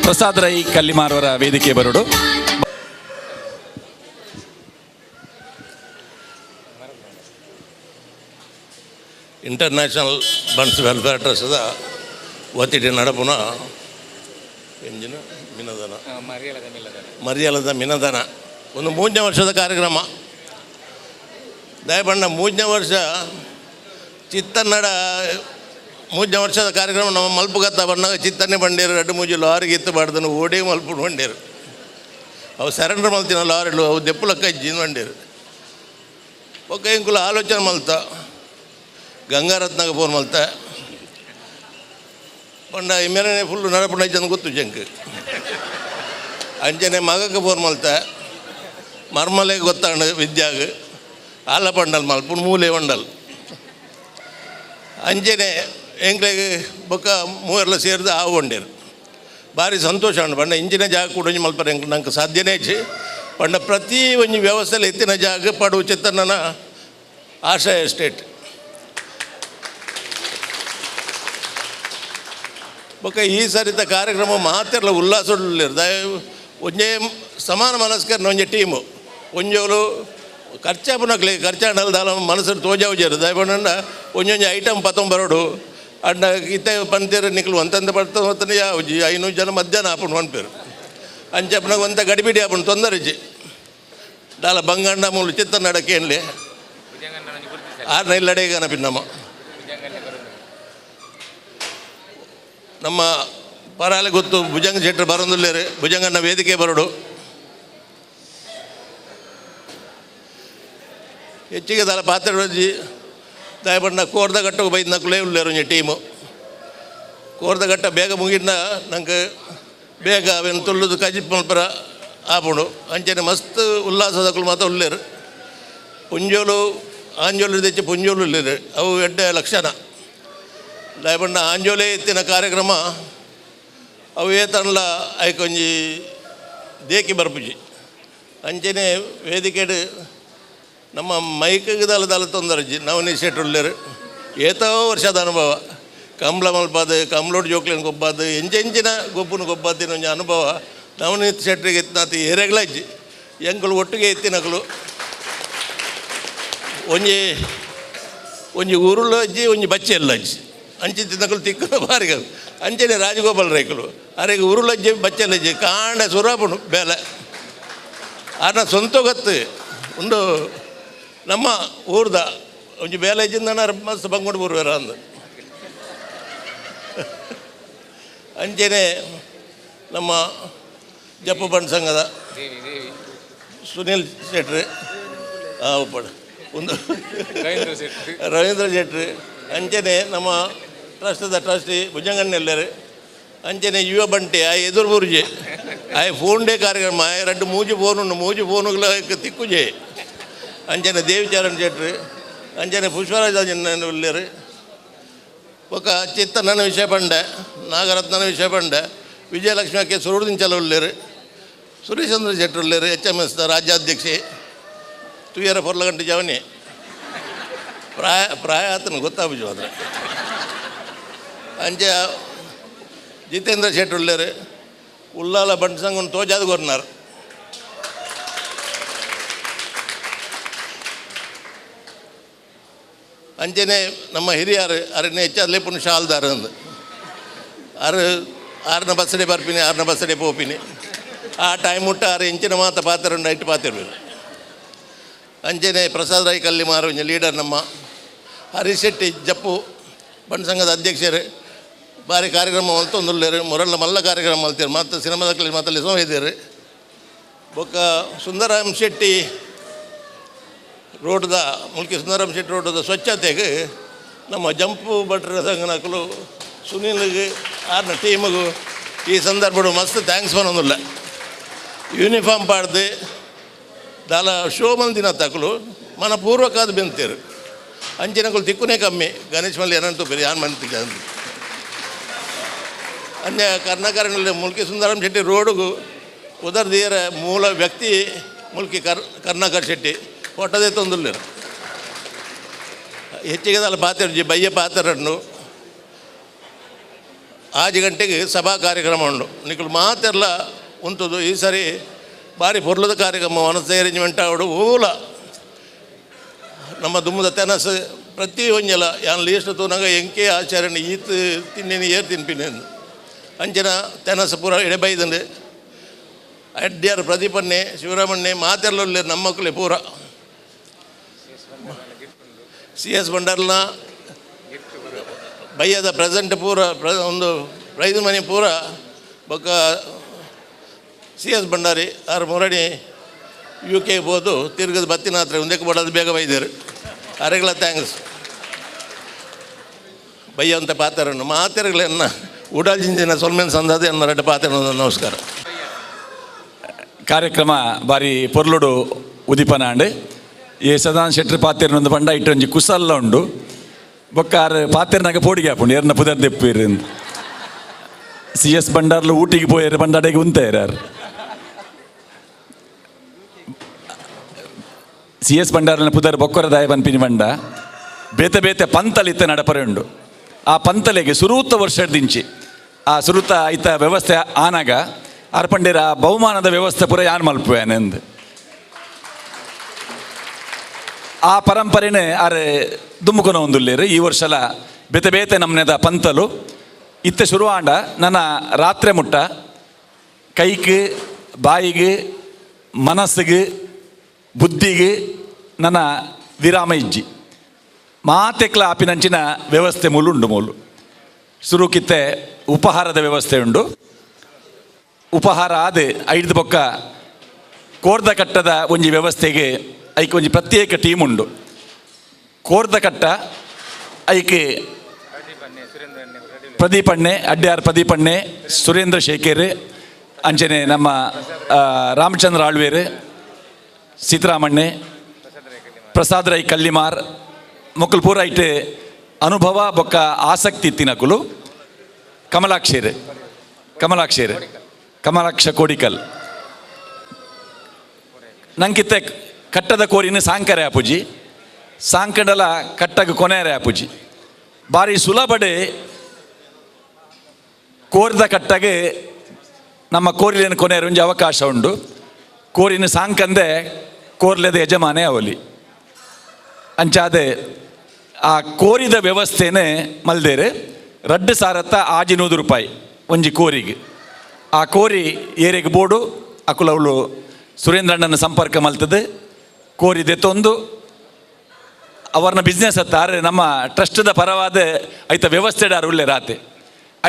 ಪ್ರಸಾದ್ ರೈ ಕಲ್ಲಿಮಾರವರ ವೇದಿಕೆ ಬರೋಡು. ಇಂಟರ್ನ್ಯಾಷನಲ್ ಬಂಟ್ಸ್ ವೆಲ್ಫೇರ್ ಟ್ರಸ್ಟ್ದ ವತಿಡಿ ನಡಪುನ ಎಂಜಿನ ಮಿನದನ ಮರಿಯಲದ ಮಿಲ್ಲದನ ಮರಿಯಲದ ಮಿನದನ ಒಂದು ಮೂರನೇ ವರ್ಷದ ಕಾರ್ಯಕ್ರಮ. ದಯಪಣ್ಣ ಮೂರನೇ ವರ್ಷ ಚಿತ್ತನ್ನಡ ಮೂರನೇ ವರ್ಷದ ಕಾರ್ಯಕ್ರಮ ನಮ್ಮ ಮಲ್ಪುಗತ್ತ ಬಣ್ಣಾಗ ಚಿತ್ತನ್ನೇ ಬಂಡೇರು ರಡ್ಡು ಮೂಜಿ ಲಾರಿಗೆ ಇತ್ತು ಬಾಡ್ದನು ಓಡೇ ಮಲ್ಪು ಬಂಡೇರು ಅವು ಸರೆಂಡರ್ ಮಲ್ತಿನ ಲಾರಿಲು ಅವು ದೆಪ್ಪುಲಕ್ಕ ಇಜ್ಜಿನ ಬಂಡೇರು ಒಕ್ಕ ಇಂಕುಲ ಆಲೋಚನೆ ಮಲ್ತ ಗಂಗಾರತ್ನಾಗ ಫೋನ್ ಮಲ್ತ ಪಂಡ ಇಮ್ಮೇಲೆ ಫುಲ್ಲು ನಡಪುಣ ಇಜ್ಜಂದು ಗೊತ್ತು ಜಂಕ್ ಅಂಚನೆ ಮಗಕ್ಕೆ ಫೋನ್ ಮಲ್ತ ಮರ್ಮಲೆಗೆ ಗೊತ್ತಾಂಡು ವಿದ್ಯಾಗ ಆಲ ಪಂಡಲ್ ಮಲ್ಪುಣ ಮೂಲೆ వంಡಲ್ ಅಂಚನೆ ಎಂಕ್ಲೆಗ್ ಬೊಕ್ಕ ಮೂವೆರ್ಲ ಸೇರಿದ ಆವು వంಡೇರು ಭಾರಿ ಸಂತೋಷ ಉಂಡು ಪಂಡ ಇಂಚಿನ ಜಾಗ ಕೂಡ ಒಂಜಿ ಮಲ್ಪರೆ ಎಂಕ್ ನಂಗೆ ಸಾಧ್ಯನೇ ಇಜ್ಜಿ ಪಂಡ ಪ್ರತಿ ಒಂಜಿ ವ್ಯವಸ್ಥೆಲಿ ಎತ್ತಿನ ಜಾಗ ಪಡು ಚಿತ್ತಣ್ಣನ ಆಶಯ ಎಸ್ಟೇಟ್ ಬೊಕ್ಕ ಈ ಸರಿತ ಕಾರ್ಯಕ್ರಮ ಮಾತೆರ್ಲ ಉಲ್ಲಾಸ ಒಂಜೇ ಸಮಾನ ಮನಸ್ಕರ್ನ ಒಂಜಿ ಟೀಮು ಒಂಜೋಲು ಖರ್ಚಾಪುನಕ್ಲೆ ಖರ್ಚಾಂಡಲ್ ದಾಲ ಮನಸ್ಸು ತೋಜಾವುಜೇರು ದಯಪಂಡ ಒಂಜೊಂಜಿ ಐಟಮ್ ಪತ್ತೊಂಬರೋಡು ಅಂಡ ಇತ್ತೆ ಪಂತೇರು ನಿಕ್ಲು ಒಂತಂತ ಪಡ್ತ ಯಾವುಜಿ 500 ಜನ ಮಧ್ಯಾಹ್ನ ಆಪುಂಡು ಪನ್ಪೇರು ಅಂಚಪ್ಪನಾಗ ಒಂತ ಗಡಿಬಿಡಿ ಆಪುಂಡು ತೊಂದರೆ ಇಜ್ಜಿ ದಾಲ ಬಂಗಂಡ ಮೂಲು ಚಿತ್ತನ್ನಡ ಕೇನ್ಲೆ ಆರ್ನ ಇಲ್ಲಡೆ ಪಿನ್ನಮ್ಮ ನಮ್ಮ ಪರಾಲೆ ಗೊತ್ತು ಭುಜಂಗ ಶೆಟ್ಟರು ಬರೋದಿಲ್ಲೇರು ಭುಜಂಗಣ್ಣ ವೇದಿಕೆ ಬರೋಡು ಹೆಚ್ಚಿಗೆ ದಾಲ ಪಾತ್ರೆ ದಯಪಂಡ ಕೋರ್ದ ಗಟ್ಟకు ಬೈದ್ ಉಳ್ಳೇರು ಒಂಜಿ ಟೀಮು ಕೋರ್ದ ಗಟ್ಟ ಬೇಗ ಮುಗಿನ ನಂಗೆ ಬೇಗ ಅವೇನು ತುಳ್ಳುದು ಕಜಿಪ್ ಮಲ್ಪರ ಆಪುಂಡು ಅಂಚನೆ ಮಸ್ತ್ ಉಲ್ಲಾಸದಕ್ಕಲು ಮಾತ್ರ ಉಳ್ಳೇರು ಪುಂಜೋಲು ಆಂಜೋಲು తెచ్చి ಪುಂಜೋಲು ಉಳ್ಳೇರು ಅವು ಎಡ್ಡೆ ಲಕ್ಷಣ ದಯಪಂಡ ಆಂಜೋಲೆ ಎತ್ತಿನ ಕಾರ್ಯಕ್ರಮ ಅವು ಏತನ್ಲ ಐಕೊಂಜಿ ದೇಕಿ ಬರ್ಪುಜಿ ಅಂಚನೆ ವೇದಿಕೆಡ್ ನಮ್ಮ ಮೈಕಿಗೆ ದಾಲ ದಾಲ ತೊಂದರೆ ನವನೀಶ್ ಶೆಟ್ರು ಉಳ್ಳೇರು ಏತೋ ವರ್ಷದ ಅನುಭವ ಕಂಬ್ಳ ಮಲ್ಪಾದ ಕಂಬ್ಳೋಡು ಜೋಕ್ಲೇನು ಗೊಬ್ಬಾದ ಎಂಚೆಂಚಿನ ಗೊಬ್ಬುನು ಗೊಬ್ಬಾದಿನ ಒಂಜಿ ಅನುಭವ ನವನೀತ್ ಶೆಟ್ರಿಗೆ ಎತ್ತಿನಾತಿ ಏರೆಗ್ಲ ಇಜ್ಜಿ ಎಂಕುಲು ಒಟ್ಟಿಗೆ ಎತ್ತಿನಕಲು ಒಂಜಿ ಒಂಜಿ ಉರುಳು ಅಜ್ಜಿ ಒಂಜಿ ಬಚ್ಚೆ ಎಲ್ಲ ಅಜ್ಜಿ ಅಂಚಿತ್ತಿನಕುಲು ತಿಕ್ಕುನ ಬಾರಿಗ ಅಂಚನೆ ರಾಜಗೋಪಾಲ್ ರೈಕುಲು ಅರೆಗೆ ಉರುಲಜ್ಜೆ ಬಚ್ಚಲಜ್ಜೆ ಕಾಂಡ ಸುರಾಪುಂಡು ಬೇಲೆ ಆರ್ನ ಸ್ವಂತ ಗತ್ತು ಉಂದು ನಮ್ಮ ಊರ್ದ ಒಂಜಿ ಬೇಲೆ ಇಜ್ಜಿಂದ ಮಸ್ತ್ ಬಂಗೊಂಡು ಬೂರ್ವೇರ ಅಂದು ಅಂಚನೆ ನಮ್ಮ ಜಪ್ಪು ಬಂಡ್ ಸಂಘದ ಸುನಿಲ್ ಶೆಟ್ರು ಒಪ್ಪಡು ಒಂದು ರವೀಂದ್ರ ಶೆಟ್ರು ಅಂಚನೆ ನಮ್ಮ ಟ್ರಸ್ಟ್ದ ಟ್ರಸ್ಟಿ ಭುಜಂಗಣ್ಣೆಲ್ಲರು ಅಂಚನೆ ಯುವ ಬಂಟೆ ಆ ಎದುರು ಬುರ್ಜೆ ಆಯ್ ಫೋನ್ ಡೇ ಕಾರ್ಯಕ್ರಮ ಆಯ್ ರಡ್ಡು ಮೂಜಿ ಫೋನ್ ಉಂಡು ಮೂಜಿ ಫೋನುಗಳ ತಿಕ್ಕುಜೆ ಅಂಚನೆ ದೇವಿಚಾರಣ್ ಶೆಟ್ರು ಅಂಚನೆ ಪುಷ್ಪರಾಜ ಉಲ್ಲೇರು ಬೊಕ್ಕ ಚಿತ್ತಣ್ಣನ ವಿಷಯ ಪಂಡೆ ನಾಗರತ್ನನ ವಿಷಯ ಪಂಡೆ ವಿಜಯಲಕ್ಷ್ಮಿ ಅಕ್ಕೆ ಸುರುದಿಂಚಲ ಉಲ್ಲೇರು ಸುರೇಶಚಂದ್ರ ಶೆಟ್ಟರ್ ಉಲ್ಲೇರು ಎಚ್ ಎಮ್ ಎಸ್ ರಾಜ್ಯಾಧ್ಯಕ್ಷೆ ತುಯರ ಪೊರ್ಲಗಂಟೆ ಜವನಿ ಪ್ರಾಯ ಪ್ರಾಯ ಆತನ ಗೊತ್ತಾಪುಜು ಆದರೆ ಅಂಚೆ ಜಿತೇಂದ್ರ ಶೆಟ್ಟರ್ ಉಲ್ಲೇರು ಉಲ್ಲಾಲ ಬಂಟ್ ಸಂಘ ತೋಜಾದ ಕೊರ್ನಾರ್ ಅಂಚೆನೆ ನಮ್ಮ ಹಿರಿಯರು ಅರಣ್ಯ ಹೆಚ್ಚಾದ್ಲೆ ಪುನಃ ಶಾಲ್ದಾರ್ ಅಂದು ಆರು ಆರನ ಬಸ್ಸಡೆ ಬರ್ಪಿನಿ ಆರನ ಬಸ್ಸಡೆ ಪೋಪಿನಿ ಆ ಟೈಮ್ ಮುಟ್ಟ ಆರು ಇಂಚಿನ ಮಾತ ಪಾತ್ರ ಉಂಡು ಐಟ್ ಪಾತಿರ್ಬೇಕು ಅಂಚೆನೆ ಪ್ರಸಾದ್ ರೈ ಕಲ್ಲಿಮಾರು ಲೀಡರ್ ನಮ್ಮ ಹರೀಶ್ ಶೆಟ್ಟಿ ಜಪ್ಪು ಬಂಡ್ ಸಂಘದ ಅಧ್ಯಕ್ಷರು ಭಾರಿ ಕಾರ್ಯಕ್ರಮ ಮಲ್ತೊಂದುಲ್ಲೇರು ಮೊರಲ್ಲ ಮಲ್ಲ ಕಾರ್ಯಕ್ರಮ ಮಲ್ತೀರು ಮತ್ತು ಸಿನಿಮಾದ ಮಾತಲ್ಲಿ ಸಹ ಇದ್ದೀರಿ ಬೊಕ್ಕ ಸುಂದರಾಮ್ ಶೆಟ್ಟಿ ರೋಡ್ದ ಮುಲ್ಕಿ ಸುಂದರಾಮ್ ಶೆಟ್ಟಿ ರೋಡ್ದ ಸ್ವಚ್ಛತೆಗೆ ನಮ್ಮ ಜಂಪು ಭಟ್ರ ಸಂಘನಕಲು ಸುನೀಲ್ಗೆ ಆರ್ನ ಟೀಮಿಗೂ ಈ ಸಂದರ್ಭಡು ಮಸ್ತ್ thanks ಪನೊಂದುಲ್ಲ ಯೂನಿಫಾರ್ಮ್ ಪಾಡ್ದು ದಾಲ ಶೋ ಮಂದಿನ ತಕಲು ಮನ ಪೂರ್ವಕಾದ ಬೆಂತೇರು ಅಂಚಿನಕುಲು ತಿಕ್ಕುನೇ ಕಮ್ಮಿ ಗಣೇಶ್ ಮಲ್ಲಿ ಏನಂತೂ ಬೇರೆ ಯಾನ್ ಮಂತಿಗೆ ಅನ್ಯ ಕರ್ನಾಕರನಲ್ಲಿ ಮುಲ್ಕಿ ಸುಂದರಾಮ್ ಶೆಟ್ಟಿ ರೋಡುಗು ಉದರ್ದಿಯರ ಮೂಲ ವ್ಯಕ್ತಿ ಮುಲ್ಕಿ ಕರ್ನಾಕರ್ ಶೆಟ್ಟಿ ಫೋಟೋದೇ ತೊಂದುಲ್ಲೇರು ಹೆಚ್ಚಿಗೆ ದಾಲ ಪಾತ್ರ ಬಯ್ಯ ಪಾತ್ರನ್ನು ಆಜು ಗಂಟೆಗೆ ಸಭಾ ಕಾರ್ಯಕ್ರಮ ಉಂಡು ನಿಕುಲು ಮಾತೆಲ್ಲ ಉಂಟುದು ಈ ಸರಿ ಭಾರಿ ಪೊರ್ಲದ ಕಾರ್ಯಕ್ರಮ ಮನಸ್ಸು ಅರೇಂಜ್ಮೆಂಟ್ ಆವಡು ಓಲ ನಮ್ಮ ದುಮ್ಮದ ತೆನಸು ಪ್ರತಿ ಒಂಜಲ ಯಾನ್ ಲೀಸ್ಟ್ ತೂನಾಗ ಎಂಕೆ ಆಚರಣೆ ಈತ್ ತಿನ್ನೇನು ಏರ್ ತಿನ್ಪಿನಿ ಅಂಚಿನ ತೆನಸು ಪೂರ ಎಡೆ ಬೈದಂಡು ಅಡ್ಡಿಯಾರು ಪ್ರದೀಪನ್ನೇ ಶಿವರಾಮಣ್ಣೆ ಮಾತೆಲ್ಲ ನಮ್ಮ ಮಕ್ಕಳೇ ಪೂರ ಸಿ ಎಸ್ ಭಂಡಾರ್ನ ಬಯ್ಯದ ಪ್ರೆಸೆಂಟ್ ಪೂರ ಒಂದು ಪ್ರೈಸ್ ಮನಿ ಪೂರ ಬೊಕ್ಕ ಸಿ ಎಸ್ ಭಂಡಾರಿ ಆರು ಮುರಡಿ ಯು ಕೆ ಬೋದು ತಿರ್ಗದ ಬತ್ತಿನ ಹತ್ರ ಒಂದಕ್ಕೆ ಬಡೋದು ಬೇಗ ಬೈದರು ಅರೆಗಳ thanks ಬಯ್ಯ ಅಂತ ಪಾತ್ರನ್ನು ಮಾತೆರಗಳನ್ನ ಉಡಾಲ್ಜಿಂಜಿನ ಸೊಲ್ಮೆನ್ ಸಂದಾದ ಎನ್ನ ರೆಡ್ಡ ಪಾತ್ರ ನಮಸ್ಕಾರ. ಕಾರ್ಯಕ್ರಮ ಬಾರಿ ಪೊರ್ಲುಡು ಉದಿಪನಾಂಡ್ ಎ ಸದಾನ್ ಶೆಟ್ರ್ ಪಾತೆರ್ನೊಂದು ಪಂಡ ಇಟ್ಟೊಂಜಿ ಕುಸಲ್ಲ ಉಂಡು ಬೊಕ್ಕ ಆರು ಪಾತೆರ್ನಾಗ ಪೋಡಿಗೆ ಹಾಪುಂಡು ಏರ್ನ ಪುದರ್ ದೆಪ್ಪೀರು ಸಿ ಎಸ್ ಭಂಡಾರ್ಲು ಊಟಿಗೆ ಪೋಯರು ಪಂಡಾಡೆಗೆ ಉಂತೇರಾರು ಸಿ ಎಸ್ ಭಂಡಾರನ ಪುದರ್ ಬೊಕ್ಕರ ದಾಯ ಪನ್ಪಿನಿ ಬಂಡ ಬೇತೆ ಬೇತೆ ಪಂತಲಿತ್ತ ನಡಪರೆ ಉಂಡು ಆ ಪಂತಲೆಗೆ ಸುರೂತ ವರ್ಷದಿಂಚಿ ಆ ಸುರೂತ ಐತ ವ್ಯವಸ್ಥೆ ಆನಾಗ ಅರ್ಪಂಡಿರ ಆ ಬಹುಮಾನದ ವ್ಯವಸ್ಥೆ ಪೂರ ಯಾನ್ ಮಲ್ಪುವೇನೆಂದು ಆ ಪರಂಪರೆನೇ ಆರೆ ದುಮ್ಮುಕೊನ ಒಂದುಲ್ಲೇರು ಈ ವರ್ಷಲ ಬೇತೆ ಬೇತೆ ನಮ್ಮನೆದ ಪಂತಲು ಇತ್ತೆ ಶುರುವಾಂಡ ನನ್ನ ರಾತ್ರಿ ಮುಟ್ಟ ಕೈಗೆ ಬಾಯಿಗೆ ಮನಸ್ಸಿಗೆ ಬುದ್ಧಿಗೆ ನನ್ನ ವಿರಾಮ ಇಜ್ಜಿ ಮಾತೆಕ್ಲ ಆಪಿನಂಚಿನ ವ್ಯವಸ್ಥೆ ಮೂಲು ಉಂಡು ಮೂಲು ಸುರುಕಿತ್ತೆ ಉಪಹಾರದ ವ್ಯವಸ್ಥೆ ಉಂಡು ಉಪಹಾರ ಆದ ಐದು ಬೊಕ್ಕ ಕೋರ್ದ ಕಟ್ಟದ ಒಂಜಿ ವ್ಯವಸ್ಥೆಗೆ ಐಕ್ ಒಂಜಿ ಪ್ರತ್ಯೇಕ ಟೀಮ್ ಉಂಡು ಕೋರ್ದ ಕಟ್ಟ ಐಕೆ ಪ್ರದೀಪಣ್ಣೆ ಅಡ್ಯಾರ್ ಪ್ರದೀಪಣ್ಣೆ ಸುರೇಂದ್ರ ಶೇಖರ್ ಅಂಚನೆ ನಮ್ಮ ರಾಮಚಂದ್ರ ಆಳ್ವೇರು ಸೀತಾರಾಮಣ್ಣೆ ಪ್ರಸಾದ್ ರೈ ಕಲ್ಲಿಮಾರ್ ಮೊಕ್ಕಲು ಪೂರ ಐಟ್ ಅನುಭವ ಬೊಕ್ಕ ಆಸಕ್ತಿ ಇತ್ತಿನಕುಲು ಕಮಲಾಕ್ಷೇರ್ ಕಮಲಾಕ್ಷೇರ್ ಕಮಲಾಕ್ಷ ಕೋಡಿಕಲ್ ನಂಕಿತ್ತೆ ಕಟ್ಟದ ಕೋರಿನ ಸಾಂಕರೆ ಆಪುಜಿ ಸಾಂಕಡಲ ಕಟ್ಟಗ ಕೊನೆಯರೆ ಆಪುಜಿ ಬಾರಿ ಸುಲಭಡೆ ಕೋರಿದ ಕಟ್ಟಗೆ ನಮ್ಮ ಕೋರಿಲಿನ ಕೊನೆಯರು ಒಂಜಿ ಅವಕಾಶ ಉಂಡು ಕೋರಿನ ಸಾಂಕಂದೆ ಕೋರ್ಲೆದ ಯಜಮಾನೆ ಅವಲಿ ಅಂಚಾದೆ ಆ ಕೋರಿದ ವ್ಯವಸ್ಥೆನೆ ಮಲ್ದೇರು. 2600 ರೂಪಾಯಿ ಒಂಜಿ ಕೋರಿಗೆ. ಆ ಕೋರಿ ಏರೆಗ್ ಬೋಡು ಅಕುಲವುಲು ಸುರೇಂದ್ರಣ್ಣನ ಸಂಪರ್ಕ ಮಲ್ತದೆ ಕೋರಿ ದೆತ್ತೊಂದು ಅವರ್ನ ಬಿಸ್ನೆಸ್ ಅತ್ತಾರೆ ನಮ್ಮ ಟ್ರಸ್ಟ್ದ ಪರವಾದ ಐತ ವ್ಯವಸ್ಥೆಡಾರು ಉಳ್ಳೆ ರಾತೆ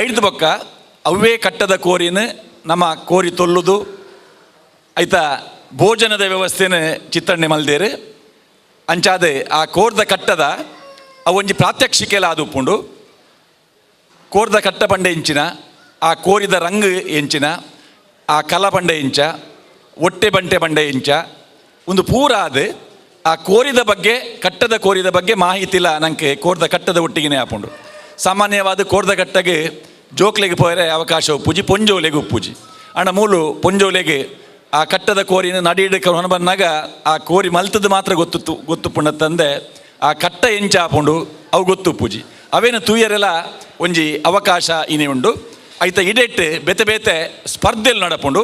ಐಡ್ದು ಬೊಕ್ಕ ಅವೇ ಕಟ್ಟದ ಕೋರಿನ ನಮ್ಮ ಕೋರಿ ತೊಲ್ಲುದು ಐತ ಭೋಜನದ ವ್ಯವಸ್ಥೆನ ಚಿತ್ತಣ್ಣೆ ಮಲ್ದೇರು. ಅಂಚಾದೆ ಆ ಕೋರ್ದ ಕಟ್ಟದ ಅವೊಂಜಿ ಪ್ರಾತ್ಯಕ್ಷಿಕೆಲ ಅದು ಉಪ್ಪುಂಡು. ಕೋರ್ದ ಕಟ್ಟ ಪಂಡೆ ಇಂಚಿನ ಆ ಕೋರಿದ ರಂಗ್ ಎಂಚಿನ ಆ ಕಲ ಪಂಡೆ ಇಂಚ ಒಟ್ಟೆ ಬಂಟೆ ಬಂಡೆ ಇಂಚ ಒಂದು ಪೂರ ಅದು ಆ ಕೋರಿದ ಬಗ್ಗೆ ಕಟ್ಟದ ಕೋರಿದ ಬಗ್ಗೆ ಮಾಹಿತಿಲ ನಂಗೆ ಕೋರ್ದ ಕಟ್ಟದ ಒಟ್ಟಿಗೆನೇ ಆಪುಂಡು. ಸಾಮಾನ್ಯವಾದ ಕೋರ್ದ ಕಟ್ಟಗೆ ಜೋಕ್ಲೆಗೆ ಪೋಯರೆ ಅವಕಾಶ ಉಪ್ಪುಜಿ, ಪೊಂಜೋಲೆಗೆ ಉಪ್ಪುಜಿ. ಅಣ್ಣ ಮೂಲು ಪೊಂಜೋಲೆಗೆ ಆ ಕಟ್ಟದ ಕೋರಿನ ನಡಿಡ್ ಬಂದಾಗ ಆ ಕೋರಿ ಮಲ್ತದ್ದು ಮಾತ್ರ ಗೊತ್ತು ಗೊತ್ತುಪುಂಡ ತಂದೆ ಆ ಕಟ್ಟ ಎಂಚ ಆಪುಂಡು ಅವು ಗೊತ್ತುಪ್ಪುಜಿ. ಅವೇನು ತೂಯರೆಲ್ಲ ಒಂಜಿ ಅವಕಾಶ ಇನಿ ಉಂಡು. ಐತ ಇಡೆಟ್ ಬೇತೆ ಬೇತೆ ಸ್ಪರ್ಧೆಲ್ ನಡಪುಂಡು.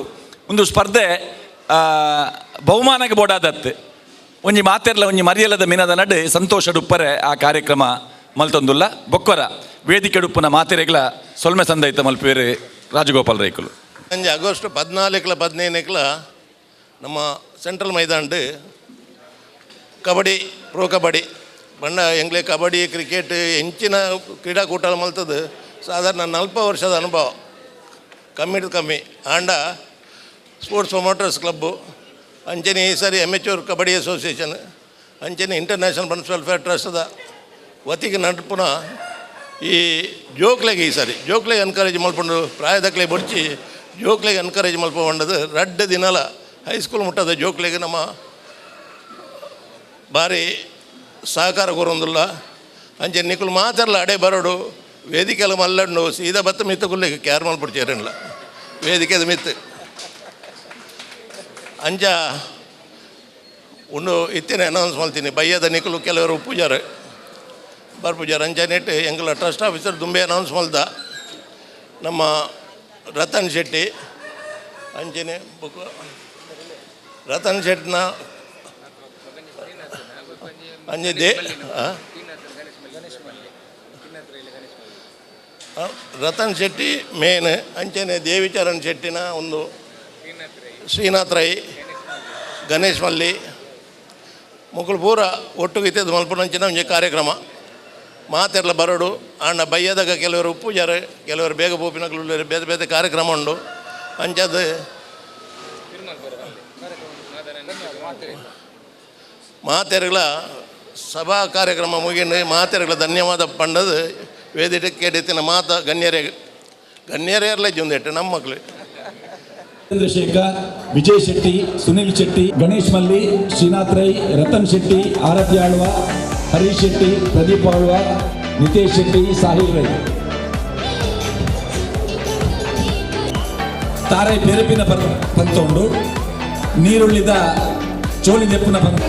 ಒಂದು ಸ್ಪರ್ಧೆ ಬಹುಮಾನಕ್ಕೆ ಬೋಡಾದತ್ತು ಒಂಜಿ ಮಾತೆರ್ಲ ಒಂಜಿ ಮರಿಯಲದ ಮಿನದ ನಡು ಸಂತೋಷ ಡುಪ್ಪರೆ ಆ ಕಾರ್ಯಕ್ರಮ ಮಲ್ತೊಂದುಲ್ಲ. ಬೊಕ್ಕೊರ ವೇದಿಕೆ ಡುಪ್ಪುನ ಮಾತೆರೆಗ್ಲ ಸೊಲ್ಮೆ ಸಂದೈತ ಮಲ್ಪೇರು ರಾಜಗೋಪಾಲ್ ರೈಕುಲು. ಅಂಜಿ ಆಗಸ್ಟ್ 14 15 ನಮ್ಮ ಸೆಂಟ್ರಲ್ ಮೈದಾನಡು ಕಬಡ್ಡಿ ಪ್ರೋ ಕಬಡ್ಡಿ ಬಣ್ಣ ಎಂಗ್ಲೆ ಕಬಡ್ಡಿ ಕ್ರಿಕೆಟ್ ಹೆಂಚಿನ ಕ್ರೀಡಾಕೂಟ ಮಲ್ತದ್ದು ಸಾಧಾರಣ 40 ವರ್ಷದ ಅನುಭವ ಕಮ್ಮಿ ಕಮ್ಮಿ ಆಂಡ ಸ್ಪೋರ್ಟ್ಸ್ ಪ್ರಮೋಟರ್ಸ್ ಕ್ಲಬ್ಬು ಅಂಚನೆ ಈ ಸಾರಿ ಅಮೆಚೂರ್ ಕಬಡ್ಡಿ ಅಸೋಸಿಯೇಷನ್ ಅಂಚನೆ ಇಂಟರ್ನ್ಯಾಷನಲ್ ಬನ್ಸ್ ವೆಲ್ಫೇರ್ ಟ್ರಸ್ಟ್ದ ವತಿಗೆ ನಡ್ಪುನ ಈ ಜೋಕ್ಲೆಗೆ ಈ ಸಾರಿ ಜೋಕ್ಲೆಗೆ ಎನ್ಕರೇಜ್ ಮಲ್ಪಂಡು ಪ್ರಾಯದಕ್ಲೆ ಬೊಡ್ಚಿ ಜೋಕ್ಲೆಗೆ ಎನ್ಕರೇಜ್ ಮಲ್ಪಂಡದು ರಡ್ಡು ದಿನಲ ಹೈಸ್ಕೂಲ್ ಮುಟ್ಟದ ಜೋಕ್ಲೆಗೆ ನಮ್ಮ ಭಾರಿ ಸಹಕಾರ ಕೊರೊಂದುಲ್ಲ. ಅಂಚೆ ನಿಕುಲು ಮಾತಾಡಲ ಅಡೆ ಬರೋಡು ವೇದಿಕೆಲ ಮಲ್ಲಂಡು ಸೀದಾ ಬತ್ತ ಮಿತ್ತ ಕುಲ್ಲೆಗೆ ಕ್ಯಾರ್ ಮಲ್ಪುಡು ಚೇರನ್ಲ ವೇದಿಕೆದ ಮಿತ್ತು ಅಂಚ ಉಂಡು ಇತ್ತೇನೆ ಅನೌನ್ಸ್ ಮಾಡ್ತೀನಿ ಬಯ್ಯದ ನಿಕುಲು ಕೆಲವರು ಪೂಜಾರು ಬರ್ಪೂಜಾರು ಅಂಚನೆಟ್ ಎಂಗಲ ಟ್ರಸ್ಟ್ ಆಫೀಸರ್ ದುಂಬೆ ಅನೌನ್ಸ್ ಮಲ್ದ ನಮ್ಮ ರತನ್ ಶೆಟ್ಟಿ ಅಂಚನೆ ಬುಕ್ ರತನ್ ಶೆಟ್ಟಿನ ಅಂಜೆ they Ratan Shetty main ಅಂಚನೆ ದೇವಿಚರಣ್ ಶೆಟ್ಟಿನ ಒಂದು ಶ್ರೀನಾಥ್ ರೈ ಗಣೇಶ್ ಮಲ್ಲಿ ಮೊಕಲು ಪೂರ ಒಟ್ಟುಗೆ ಇತ್ತದ ಮಲ್ಪುನಂಚಿನ ಒಂಜಿ ಕಾರ್ಯಕ್ರಮ ಮಾತೆರ್ಲ ಬರೋಡು ಆಂಡ ಬಯ್ಯದಾಗ ಕೆಲವರು ಪೂಜಾರು ಕೆಲವರು ಬೇಗ ಪೋಪಿನಕುಲು ಬೇರೆ ಬೇರೆ ಕಾರ್ಯಕ್ರಮ ಉಂಡು ಅಂಚದ ಮಾತೆರ್ಗಳ ಸಭಾ ಕಾರ್ಯಕ್ರಮ ಮುಗಿನ ಮಾತೆರ್ಗಳ ಧನ್ಯವಾದ ಪಂಡದು ವೇದಿಕೆ ಕೇಳಿತ್ತಿನ ಮಾತ ಗಣ್ಯರೇ ಗಣ್ಯರೇ ಇರಲೇ ಜೊಂದೆಟ್ಟು ನಮ್ಮ ಮಕ್ಕಳು. ಚಂದ್ರಶೇಖರ್, ವಿಜಯ್ ಶೆಟ್ಟಿ, ಸುನಿಲ್ ಶೆಟ್ಟಿ, ಗಣೇಶ್ ಮಲ್ಲಿ, ಶ್ರೀನಾಥ್ ರೈ, ರತನ್ ಶೆಟ್ಟಿ, ಆರತಿ ಆಳ್ವ, ಹರೀಶ್ ಶೆಟ್ಟಿ, ಪ್ರದೀಪ್ ಆಳ್ವ, ನಿತೇಶ್ ಶೆಟ್ಟಿ, ಸಾಹಿಲ್ ರೈ. ತಾರೆ ಬೆರಪಿನ ಪಂತ ಉಂಡು, ನೀರುಳ್ಳಿದ ಚೋಳಿ ದೆಪ್ಪುನ ಪಂತ.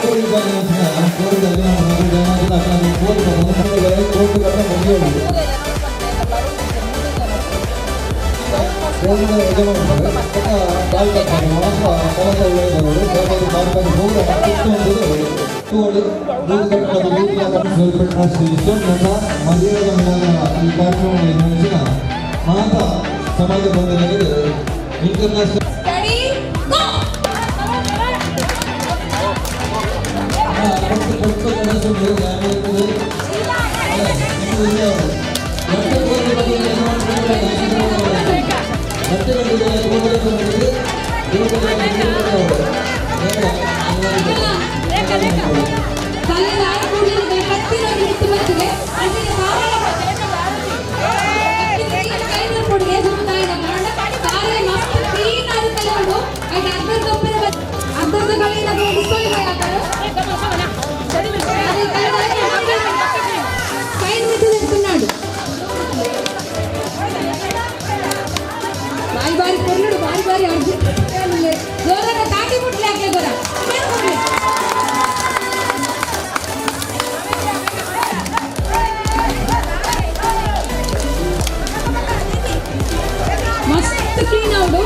ಕೋರಿದ ಸಮಾಜ ಬಂಧನಗಳು ಇಂಟರ್ನ್ಯಾಷನಲ್ ಬಾರಿ ಬಾರಿ ಕೊರ್ಲುಡು ಬಾರಿ ಬಾರಿ ಅರ್ಜಿ ಜೋರಾದ ತಾಟಿ ಮುಟ್ಲಿ ಹಾಕಿ ಗೊರ ಮಸ್ತ್ ಕ್ಲೀನ್ ಅವಡು.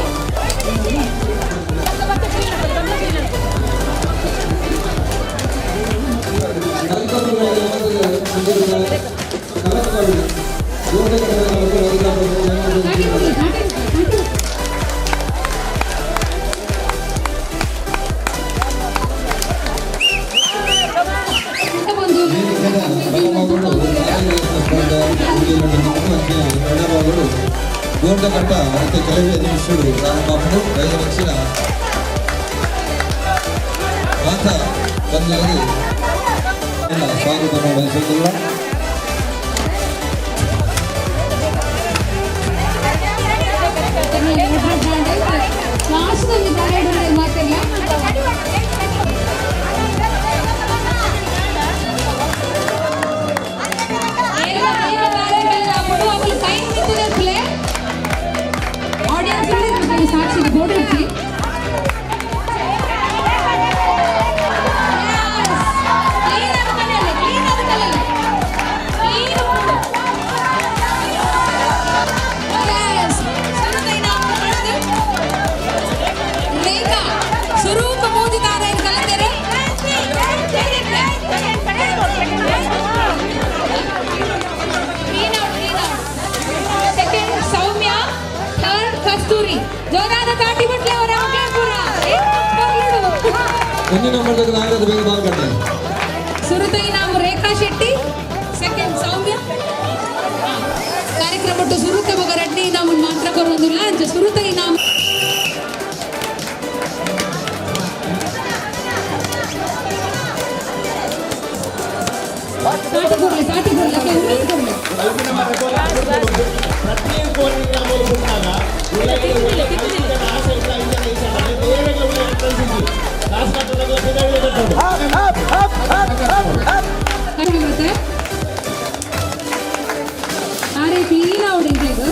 ತಾಟಿ ಮುಟ್ಲಿ ತಾಟಿ ತಾಟಿ. ದೊಡ್ಡ ಕಟ್ಟ ಮತ್ತೆ ಕೆಲವೇ ನಿಮಿಷಗಳು ಪ್ರಾರಂಭ ರೈಲು ರಕ್ಷಣಾ ಮಾತ ಬಂದವರಿಗೆ ಸ್ವಾಗತವನ್ನು ಬಯಸುವುದಿಲ್ಲ. ಮಾತಿಲ್ಲ. ಸಾಕ್ಷಿಗೆ ಬೋರ್ಡ್ ಹಚ್ಚಿ ಸುರೂಪ ಮೋದಿದಾರ ಕಲಿತೇನೆ. ಸೆಕೆಂಡ್ ಸೌಮ್ಯ, ಥರ್ಡ್ ಕಸ್ತೂರಿ. ಜೋರಾದ ತಾಟಿ ಬಿಟ್ಲೆ ಅವರ ಒಂದೇ ನಂಬರ್ ನಾಗರಾಜ ಬೇಗ ಬಾಲ್ಕಟ್ಟೆ. ಸುರುತೈ ನಾವು ರೇಖಾ ಶೆಟ್ಟಿ, ಸೆಕೆಂಡ್ ಸೌಮ್ಯ. ಕಾರ್ಯಕ್ರಮ ಸುರುತ ಬೊಗ ರಡ್ಡಿ ನಾವು ಮಾತ್ರ ಕೊರೊಂದುಲ್ಲ ಅಂಚ ಸುರುತೈ ನಾವು ತಾಟಿ ಕೊಡ್ಲಿ ತಾಟಿ ಕೊಡ್ಲಿ ಅಕ್ಕೆ ಉಮೇದ್ ಕೊಡ್ಲಿ. ಕಡಿಮೆ ಆರೆ ಕ್ಲೀನ್ ಔಟ್ ಇಂಕ್ಲೆಗ್.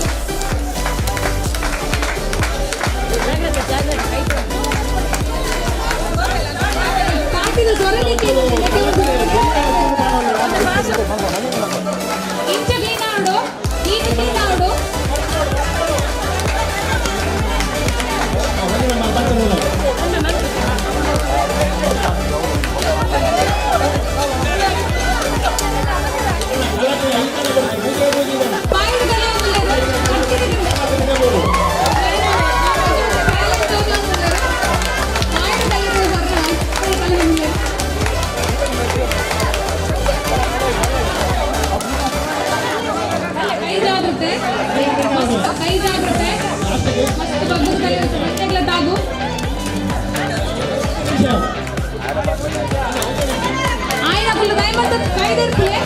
ತಾಟಿದ ಸೊರಲಿಕ್ಕೆ ಇಂಚ ಕ್ಲೀನ್ ಆವಡು, ಈಚ ಕ್ಲೀನ್ ಆವಡು. ಕೈ ಜಾಗ್ರತೆ, ಕೈ ಜಾಗ್ರತೆ, ಮಸ್ತ್ ಬಗ್ಗದ ಕೈ ಬಟ್ಟೆಗಳ ತಾಗು. ಆಯ್ನ ಫುಲ್ ದಯಮತ್ತು ಕೈ ದರ್ಪಲೆ.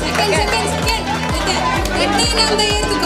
ಸೆಕೆಂಡ್ ಸೆಕೆಂಡ್ ಸೆಕೆಂಡ್ ಗಟ್ಟಿ ನಂದ ಏರ್ತುಕ.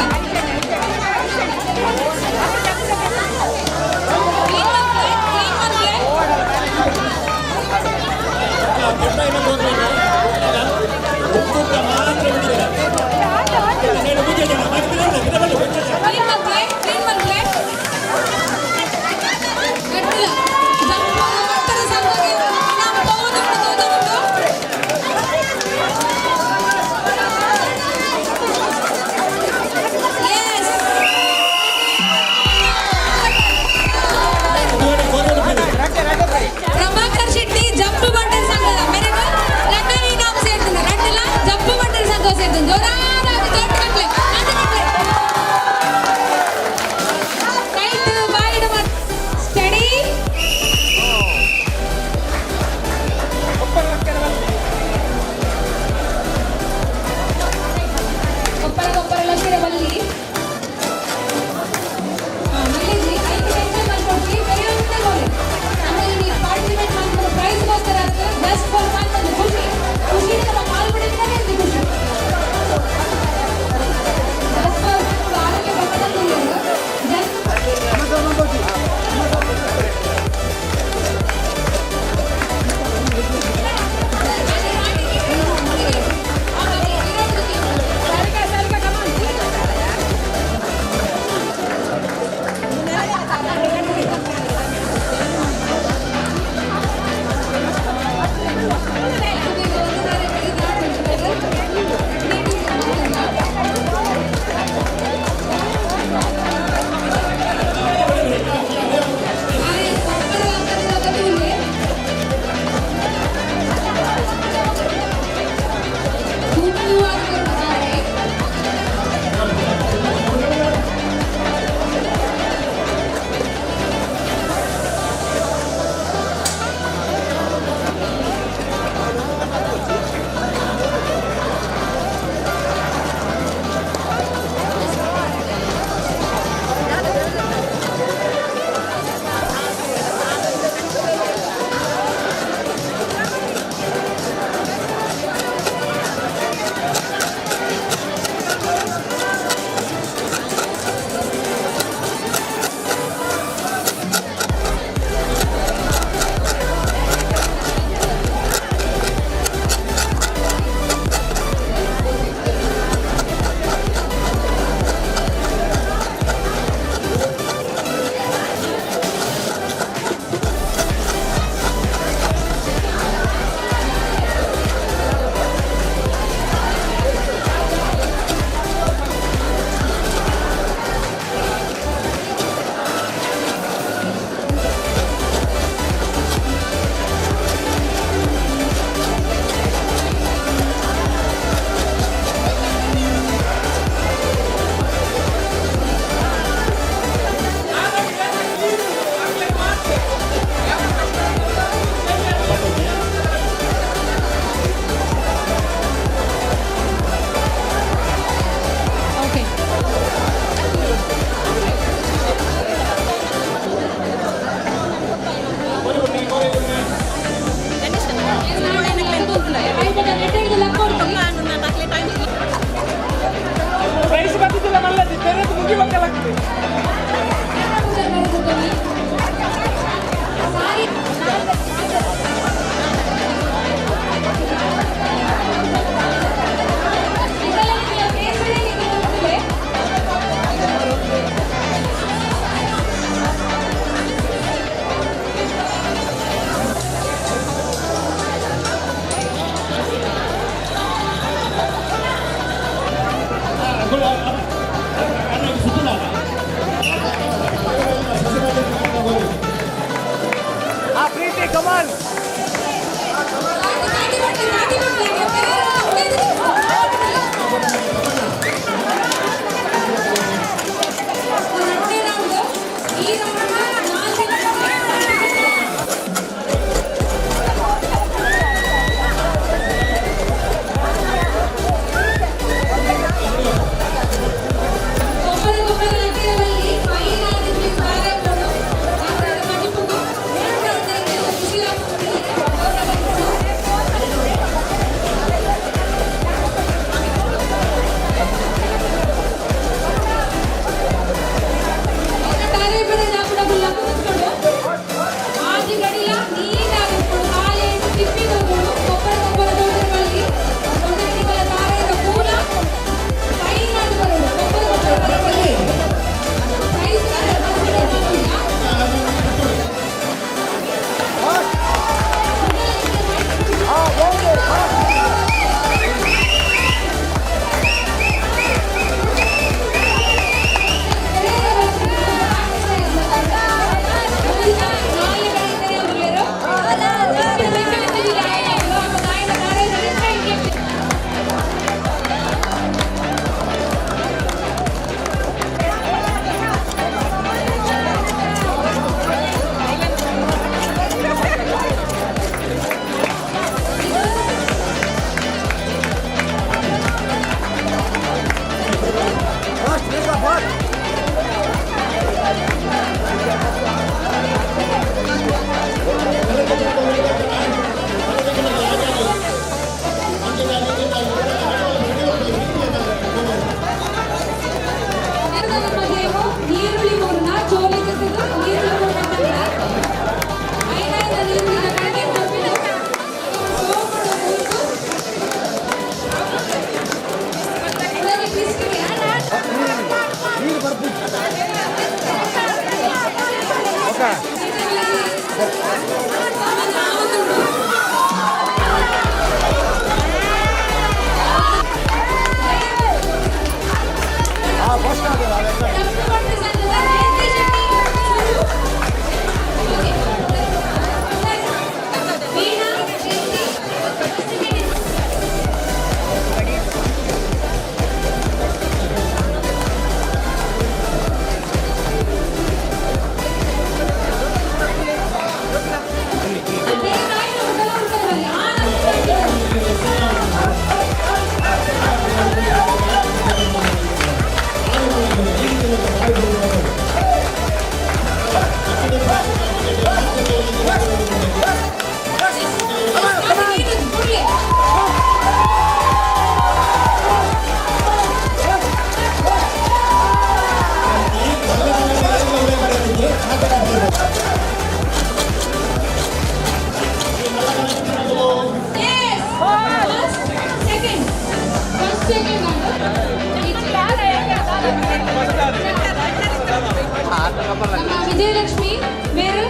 Vijayalakshmi ಮೇರು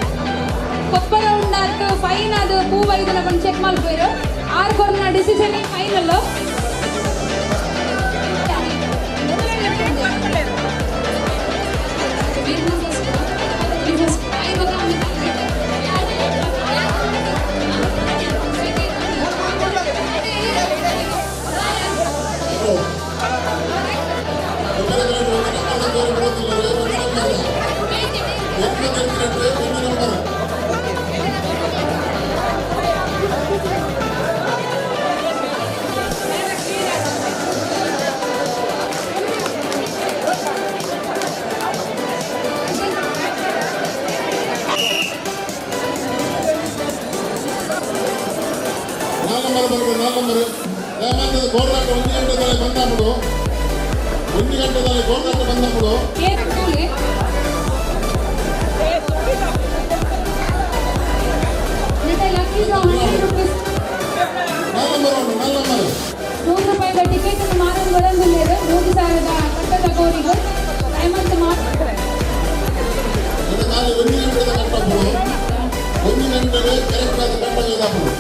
ಕೊಪ್ಪರ ಉಂಡಾರ್ಕ್ ಫೈನ್ ಅದು ಪೂವೈದನ ಬಂದು ಚೆಕ್ ಮಲ್ಪೇರು ಆರು ಕೊರ್ನ ಡಿಸಿಷನ್ ಫೈನಲ್. ಒಂದು ಗಂಟೆದಲ್ಲಿ ಗೋಕರ್ಣ ಬಂದప్పుడు ನೂರು ರೂಪಾಯಿದ ಟಿಕೆಟ್ ಮಾರಲು ಬರಂದಿಲ್ಲ 3000 ಕಟ್ಟದ ಕೋರಿಗೂ ಐಮಂತ್ ಮಾತ್ರ ಒಂದು ಗಂಟೆದ ಕಟ್ಟప్పుడు ಒಂದು ಗಂಟೆಗೆ ಕರೆಕ್ಟ್ ಆದ ಕಟ್ಟಲಿದ್ದప్పుడు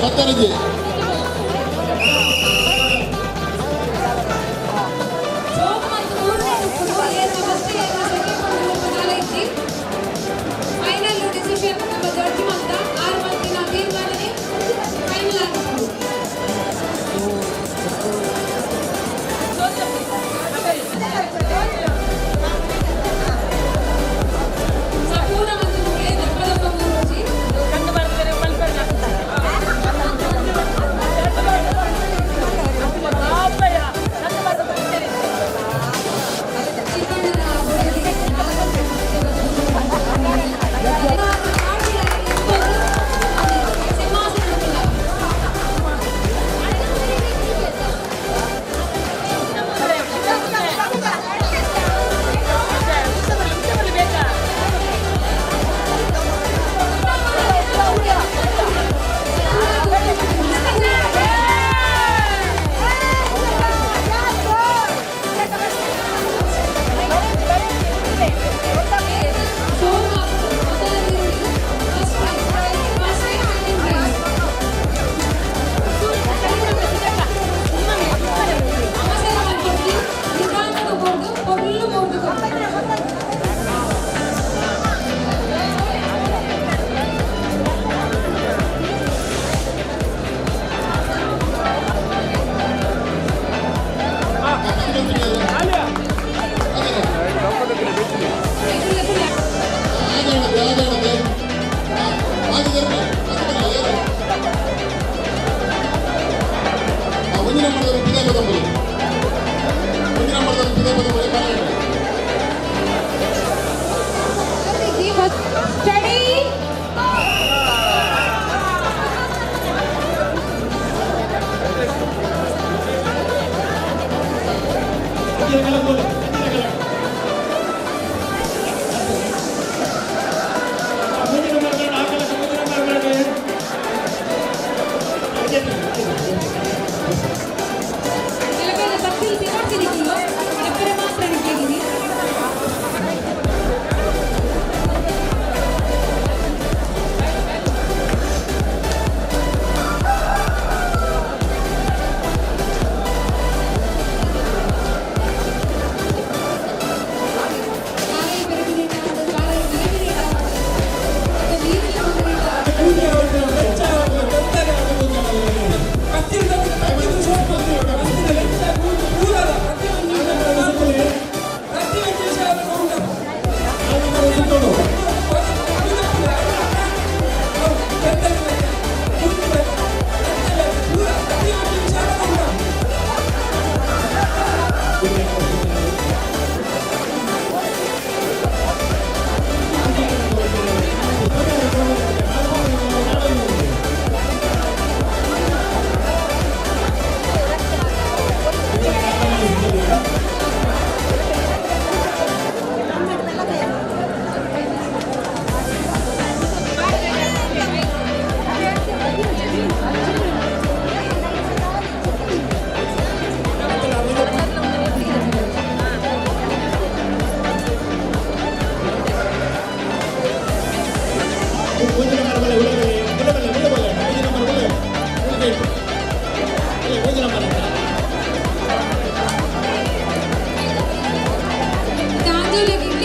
ಪತ್ತರಜಿ ಫೈನಲ್ ಡಿಸಿಷನ್ ನಮ್ಮ ಜಡ್ಜ್ ಮಂತ ಆರು ಮಂದಿನ ತೀರ್ಮಾನನೆ ಫೈನಲ್ ಆಗುತ್ತೆ. ಸಂಪೂರ್ಣ ಒಂದು ಮುಗಿಯ ದಪ್ಪ ದಪ್ಪ ಮೂರು.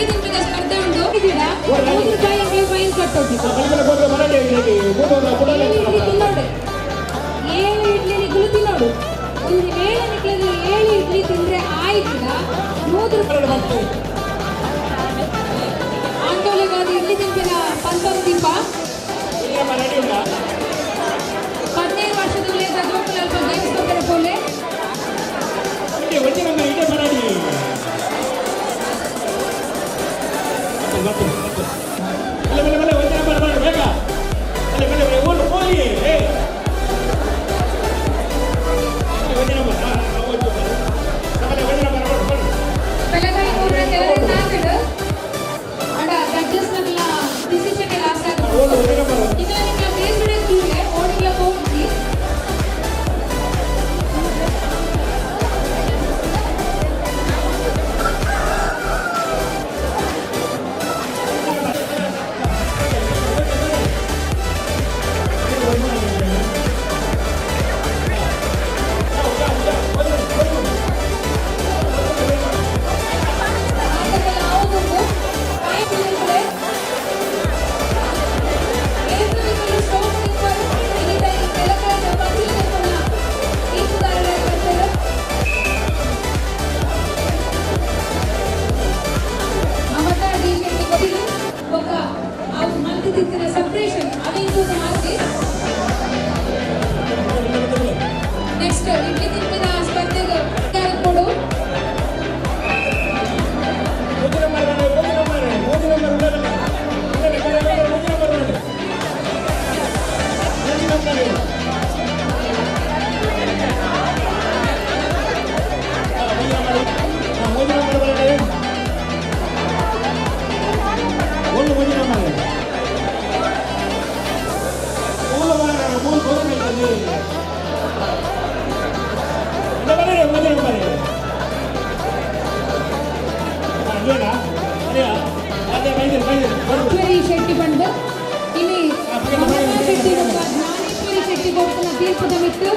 ಇಡ್ಲಿ ತಿನ್ಪಿನ ಸ್ಪರ್ಧೆ ಉಂಟು. 100 ರೂಪಾಯಿ ಎಂಕ್ಲೆ ಫೈನ್ ಕಟ್ಟೋದು. 7 ಇಡ್ಲಿ ತಿನ್ನೋಡು, 7 ಇಡ್ಲಿ ನಿಗುಲು ತಿನ್ನೋಡು. ಒಂದು ವೇಳೆ ನಿಕ್ಲದು 7 ಇಡ್ಲಿ ತಿಂದ್ರೆ ಆಯ್ತಿಲ್ಲ 100 ರೂಪಾಯಿ. ಆಂದೋಲಗಾದ ಇಡ್ಲಿ ತಿನ್ಪಿನ ಪಂತೊಂದು ದೀಪ. 15 ವರ್ಷದ ಉಲ್ಲೇಖ ಜೋಕುಲು ಅಲ್ಪ ಗೇಮ್ಸ್ ಕೊಟ್ಟರೆ ಪೋಲೆ. ಪೆಲಕಾಯಿ ಮೂರರ ಕೆಲವೇ ನಾಲ್ಕು ಅಂಡ ಜಡ್ಜಸ್ ನಗಲ ಡಿಸಿಷನ್ ಲಾಸ್ಟ್ ಆಗುತ್ತೆ. ಈಗ ನಿಮ್ಮ ಬೇಸ್ಡೆ ತೂಲೆ ಓಡಿಗ್ಲ ಹೋಗಿ. ಆಟಗಳ ಆವುದುಂಡು. ತೀರ್ಪುದಾರರಾಗಿ ಬರ್ತಾರೆ. ಮಮತಾ ಡಿ ಶೆಟ್ಟಿ ಕೊಟ್ಟಿಲು ಬೊಕ್ಕ ಅವು ಮಲ್ತಿತ್ತಿನ ಸಪ್ರೇಷನ್ ಅವೆಂತೂ ಮಾರ್ತಿ. ನೆಕ್ಸ್ಟ್ ಇಡ್ಲಿ ತಿನ್ಪಿನ ಸ್ಪರ್ಧೆಗೆ ಕೊಡು. ಈಶ್ವರಿ ಶೆಟ್ಟಿ ಬಂದು ಇಲ್ಲಿ ಮಮತಾ ಶೆಟ್ಟಿ ಬೊಕ್ಕ ಜ್ಞಾನೇಶ್ವರಿ ಶೆಟ್ಟಿ ಕೊಡ್ತನ ತೀರ್ಪುದ ಮಿತ್ತು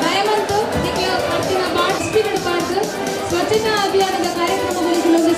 ದಯಮಂತು ನಿಕ್ಲ ಪರ್ತಿನ ಬಾಟ್ಸ್ಪಿನ ಪಾರ್ಟ್ ಸ್ವಚ್ಛತಾ ಅಭಿಯಾನದ ಕಾರ್ಯಕ್ರಮಗಳಿಗೆ.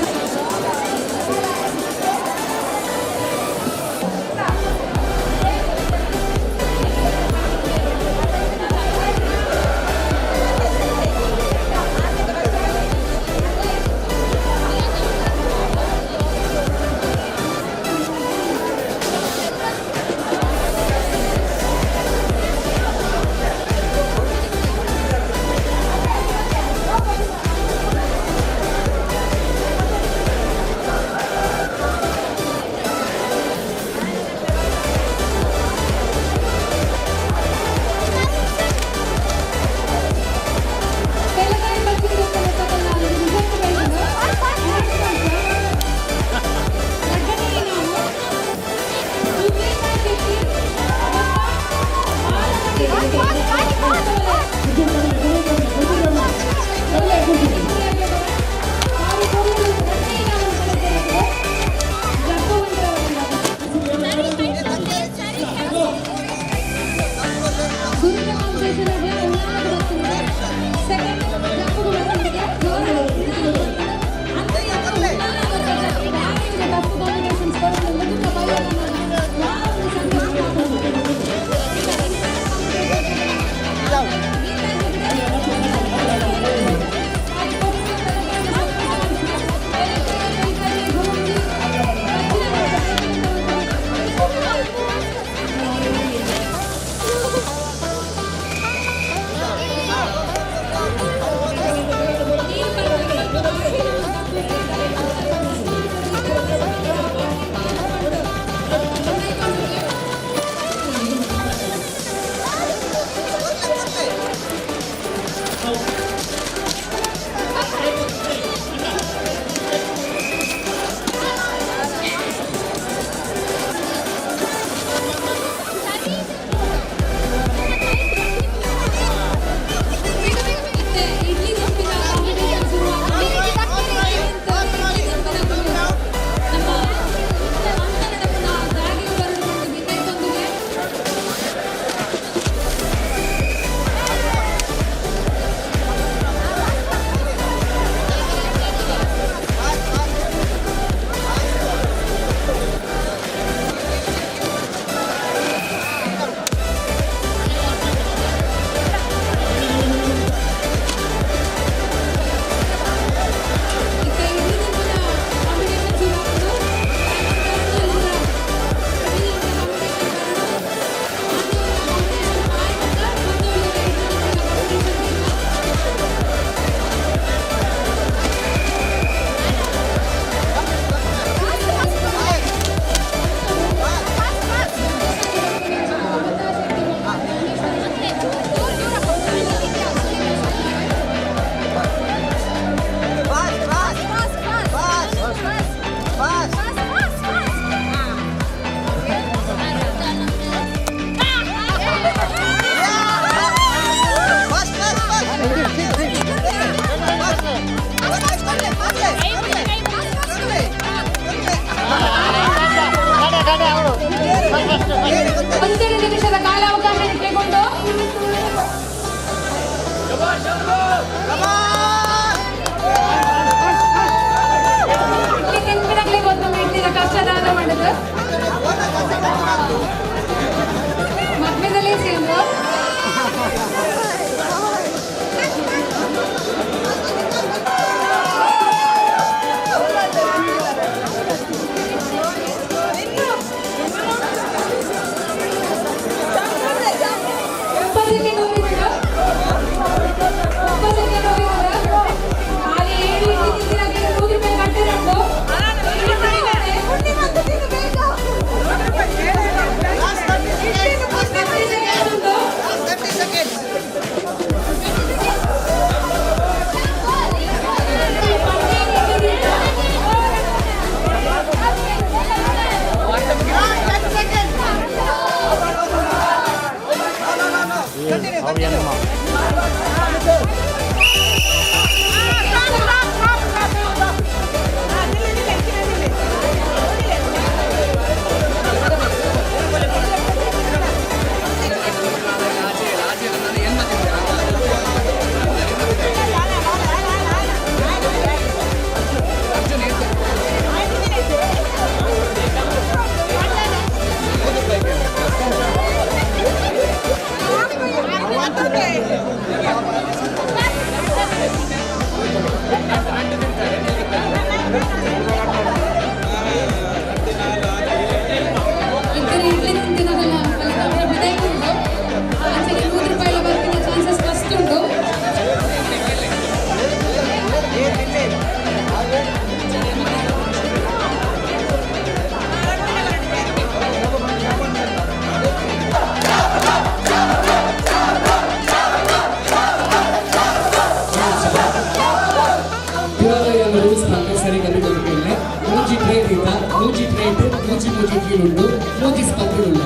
ಮೂಜಿ ಟ್ರೇ ಇತ್ತ. ಮೂಜಿ ಟ್ರೇಟ್ ಮೂಜಿ ಮೂಜಿ ಇಡ್ಲಿ ಉಂಡು, ಮೂಜಿ ಸ್ಪರ್ಧೆ ಉಂಡು.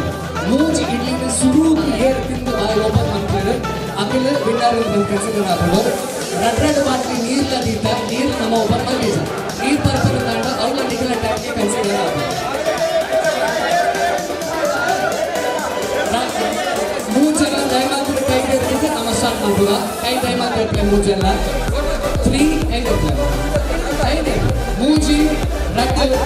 ಮೂಜಿ ಇಡ್ಲಿನ ಸುರುಕು ಏರ್ ತಿಂದು ಬಾಯಿ ಓಪನ್ ಮಾಡ್ತಾರೆ ಅಖಿಲ ವಿನ್ನರ್ ಅಂತ ಕನ್ಸಿಡರ್ ಆಪುಂಡು. ರಡ್ ರಡ್ ಬಾಟ್ಲಿ ನೀರ್ಲ ದೀತ, ನೀರು ನಮ್ಮ ಓಪನ್ ಮಾಡಿ ನೀರು ಪರ್ಪನ ತಾಂಡ ಅವಳ ನಿಖಲ ಟೈಮ್ಗೆ ಕನ್ಸಿಡರ್ ಆಪುಂಡು. ಮೂರು ಜನ ಟೈಮ್ ಹಾಕಿದ್ರೆ ಕೈ ಇರ್ತಿದ್ರೆ ನಮ್ಮ ಸ್ಟಾರ್ಟ್ ಮಾಡ್ಬೋದ. ಕೈ ಟೈಮ್ ಹಾಕಿದ್ರೆ ಮೂರು ಜನ 3 ಎಂಡ್ 5 ಮೂಜಿ ರಡ್ಡು.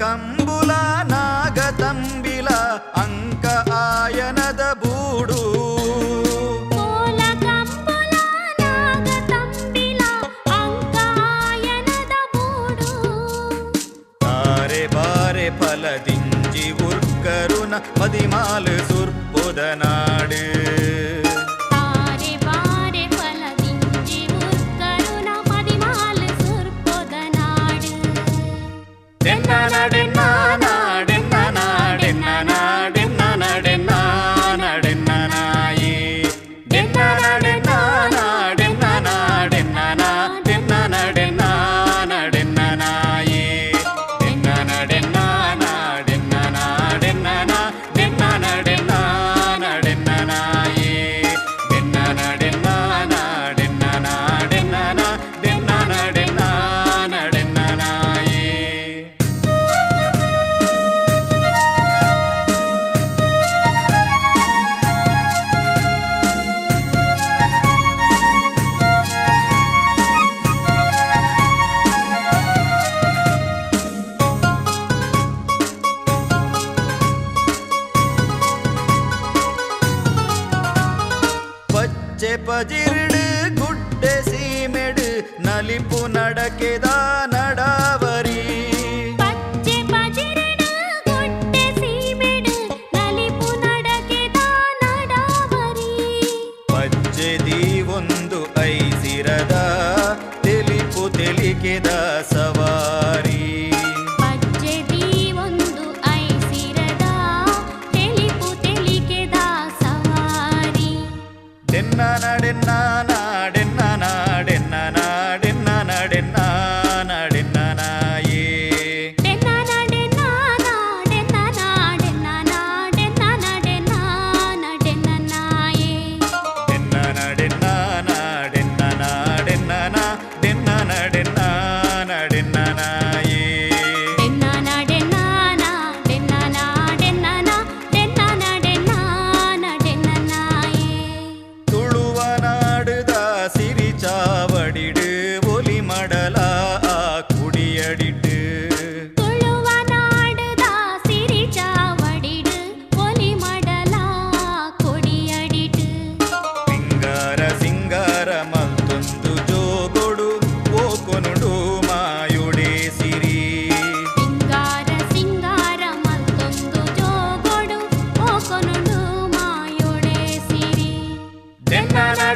ಕಂಬುಲ ನಾಗತಂಬಿಲ ಅಂಕ ಆಯನದ ಬೂಡು. ಕೋಲ ಕಂಬುಲ ನಾಗತಂಬಿಲ ಅಂಕ ಆಯನದ ಬೂಡು. ತಾರೆ ಬಾರೆ ಫಲದಿಂಜಿ ಉರ್ಕರುನ ಪದಿಮಾಲು ಸುರ್ಪುದ ನಾಡು. ತಾರೆ ಬಾರೆ ಫಲದಿಂಜಿ ಉರ್ಕರುನ ಪದಿಮಾಲು ಸುರ್ಪುದ ನಾಡು. ಪಚ್ಚೆ ಪಜಿರ್ಡು ಗುಡ್ಡೆ ಸೀಮೆಡು ನಲಿಪು ನಡಕೆದ ನಡಾವರಿ. ಪಚ್ಚೆ ಪಜಿರ್ಡು ಗುಡ್ಡೆ ಸೀಮೆಡು ನಲಿಪು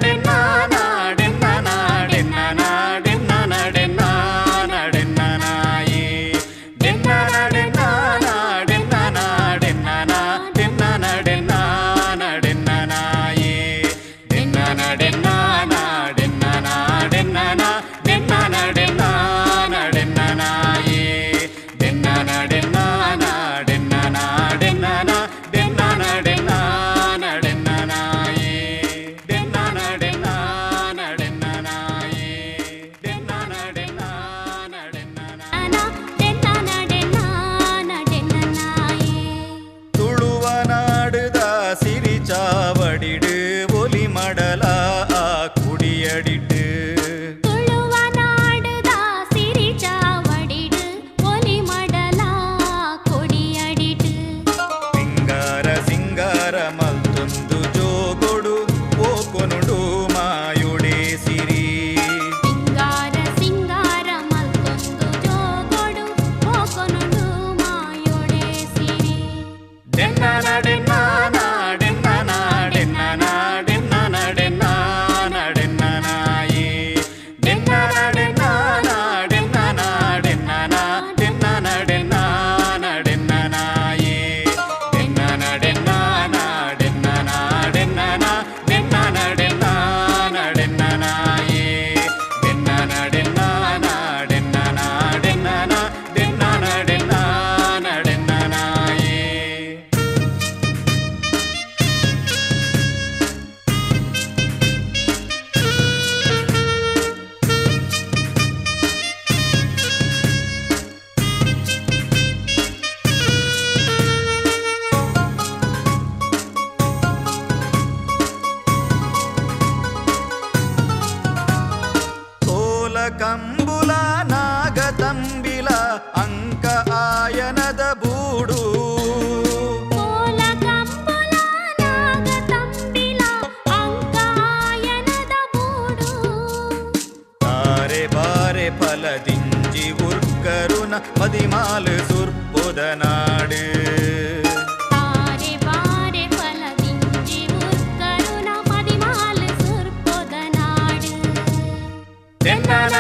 ಡೆನ್ನಾನ ಡೆನ್ನಾನ ಡೆನ್ನಾನ ಡೆನ್ನಾನ ಡೆನ್ನಾನ ಡೆನ್ನಾನಾಯೇ ಡೆನ್ನಾನ ಡೆನ್ನಾನ ಡೆನ್ನಾನ ಡೆನ್ನಾನ ಡೆನ್ನಾನ ಡೆನ್ನಾನ ಡೆನ್ನಾನಾಯೇ ಡೆನ್ನಾನ ಡೆನ್ನಾನ ಡೆನ್ನಾನ ಡೆನ್ನಾನ ಡೆನ್ನಾನ ಡೆನ್ನಾನ ಡೆನ್ನಾನಾಯೇ ಡೆನ್ನಾನ ಡೆನ್ನಾನ ಡೆನ್ನಾನ ಡೆನ್ನಾನ ಡೆನ್ನಾನ ಡೆನ್ನಾನ ಡೆನ್ನಾನಾಯೇ ಡೆನ್ನಾನ ಡೆನ್ನಾನ ಡೆನ್ನಾನಾಯೇ ಡೆನ್ನಾನ ಡೆನ್ನಾನ ತುಳುವನಾಡುದ ಸಿರಿಚಾವಡಿಡು ಒಲಿ ಮಡಲ ಆ ಕುಡಿಯಡಿಟ್ಟು ತುಳುವನಾಡುದ ಸಿರಿಚಾವಡಿಡು ಒಲಿ ಮಡಲ ಕೊಡಿಯಡಿಟು. ಸಿಂಗಾರ ಸಿಂಗಾರ ಮಲ್ತೊಂದು ಜೋಗೊಡು ಓಕೊನುಡು ಮಾಯುಡೆ ಸಿರಿ. ಸಿಂಗಾರ ಸಿಂಗಾರ ಮಲ್ತೊಂದು ಜೋಗೊಡು ಓಕೊನುಡು ಮಾಯೊಡೆ ಸಿರಿ. ಡೆನ್ನಾನ ಡೆನ್ನಾನ ಡೆನ್ನಾನ ಡೆನ್ನಾನ ಡೆನ್ನಾನ ಡೆನ್ನಾನ ಡೆನ್ನಾನಾಯೇ ಡೆನ್ನಾನ ಡೆನ್ನಾನ ಡೆನ್ನಾನ ಡೆನ್ನಾನ ಡೆನ್ನಾನ ಡೆನ್ನಾನ ಡೆನ್ನಾನಾಯೇ ಡೆನ್ನಾನ ಡೆನ್ನಾನ ಡೆನ್ನಾನ ಡೆನ್ನಾನ ಡೆನ್ನಾನ ಡೆನ್ನಾನ ಡೆನ್ನಾನಾಯೇ ಡೆನ್ನಾನ ಡೆನ್ನಾನ ಡೆನ್ನಾನ ಡೆನ್ನಾನ ಡೆನ್ನಾನ ಡೆನ್ನಾನ ಡೆನ್ನಾನಾಯೇ. ಕೋಲ ಕಂಬುಲ ನಾಗತಂಬಿಲ ಅಂಕ ಆಯನದ ಬೂಡು. ಕೋಲ ಕಂಬುಲ ನಾಗತಂಬಿಲ ಅಂಕಾಯನದ ಬೂಡು. ತಾರೆ ಬಾರೆ ಫಲದಿಂಜಿ ಉರ್ಕರುನ ಪದಿಮಾಲು ಸುರ್ಪುದ ನಾಡು. ತಾರೆ ಬಾರೆ ಫಲದಿಂಜಿ ಉರ್ಕರುನ ಪದಿಮಾಲು ಸುರ್ಪೊದ ನಾಡು. ಡೆನ್ನಾನ.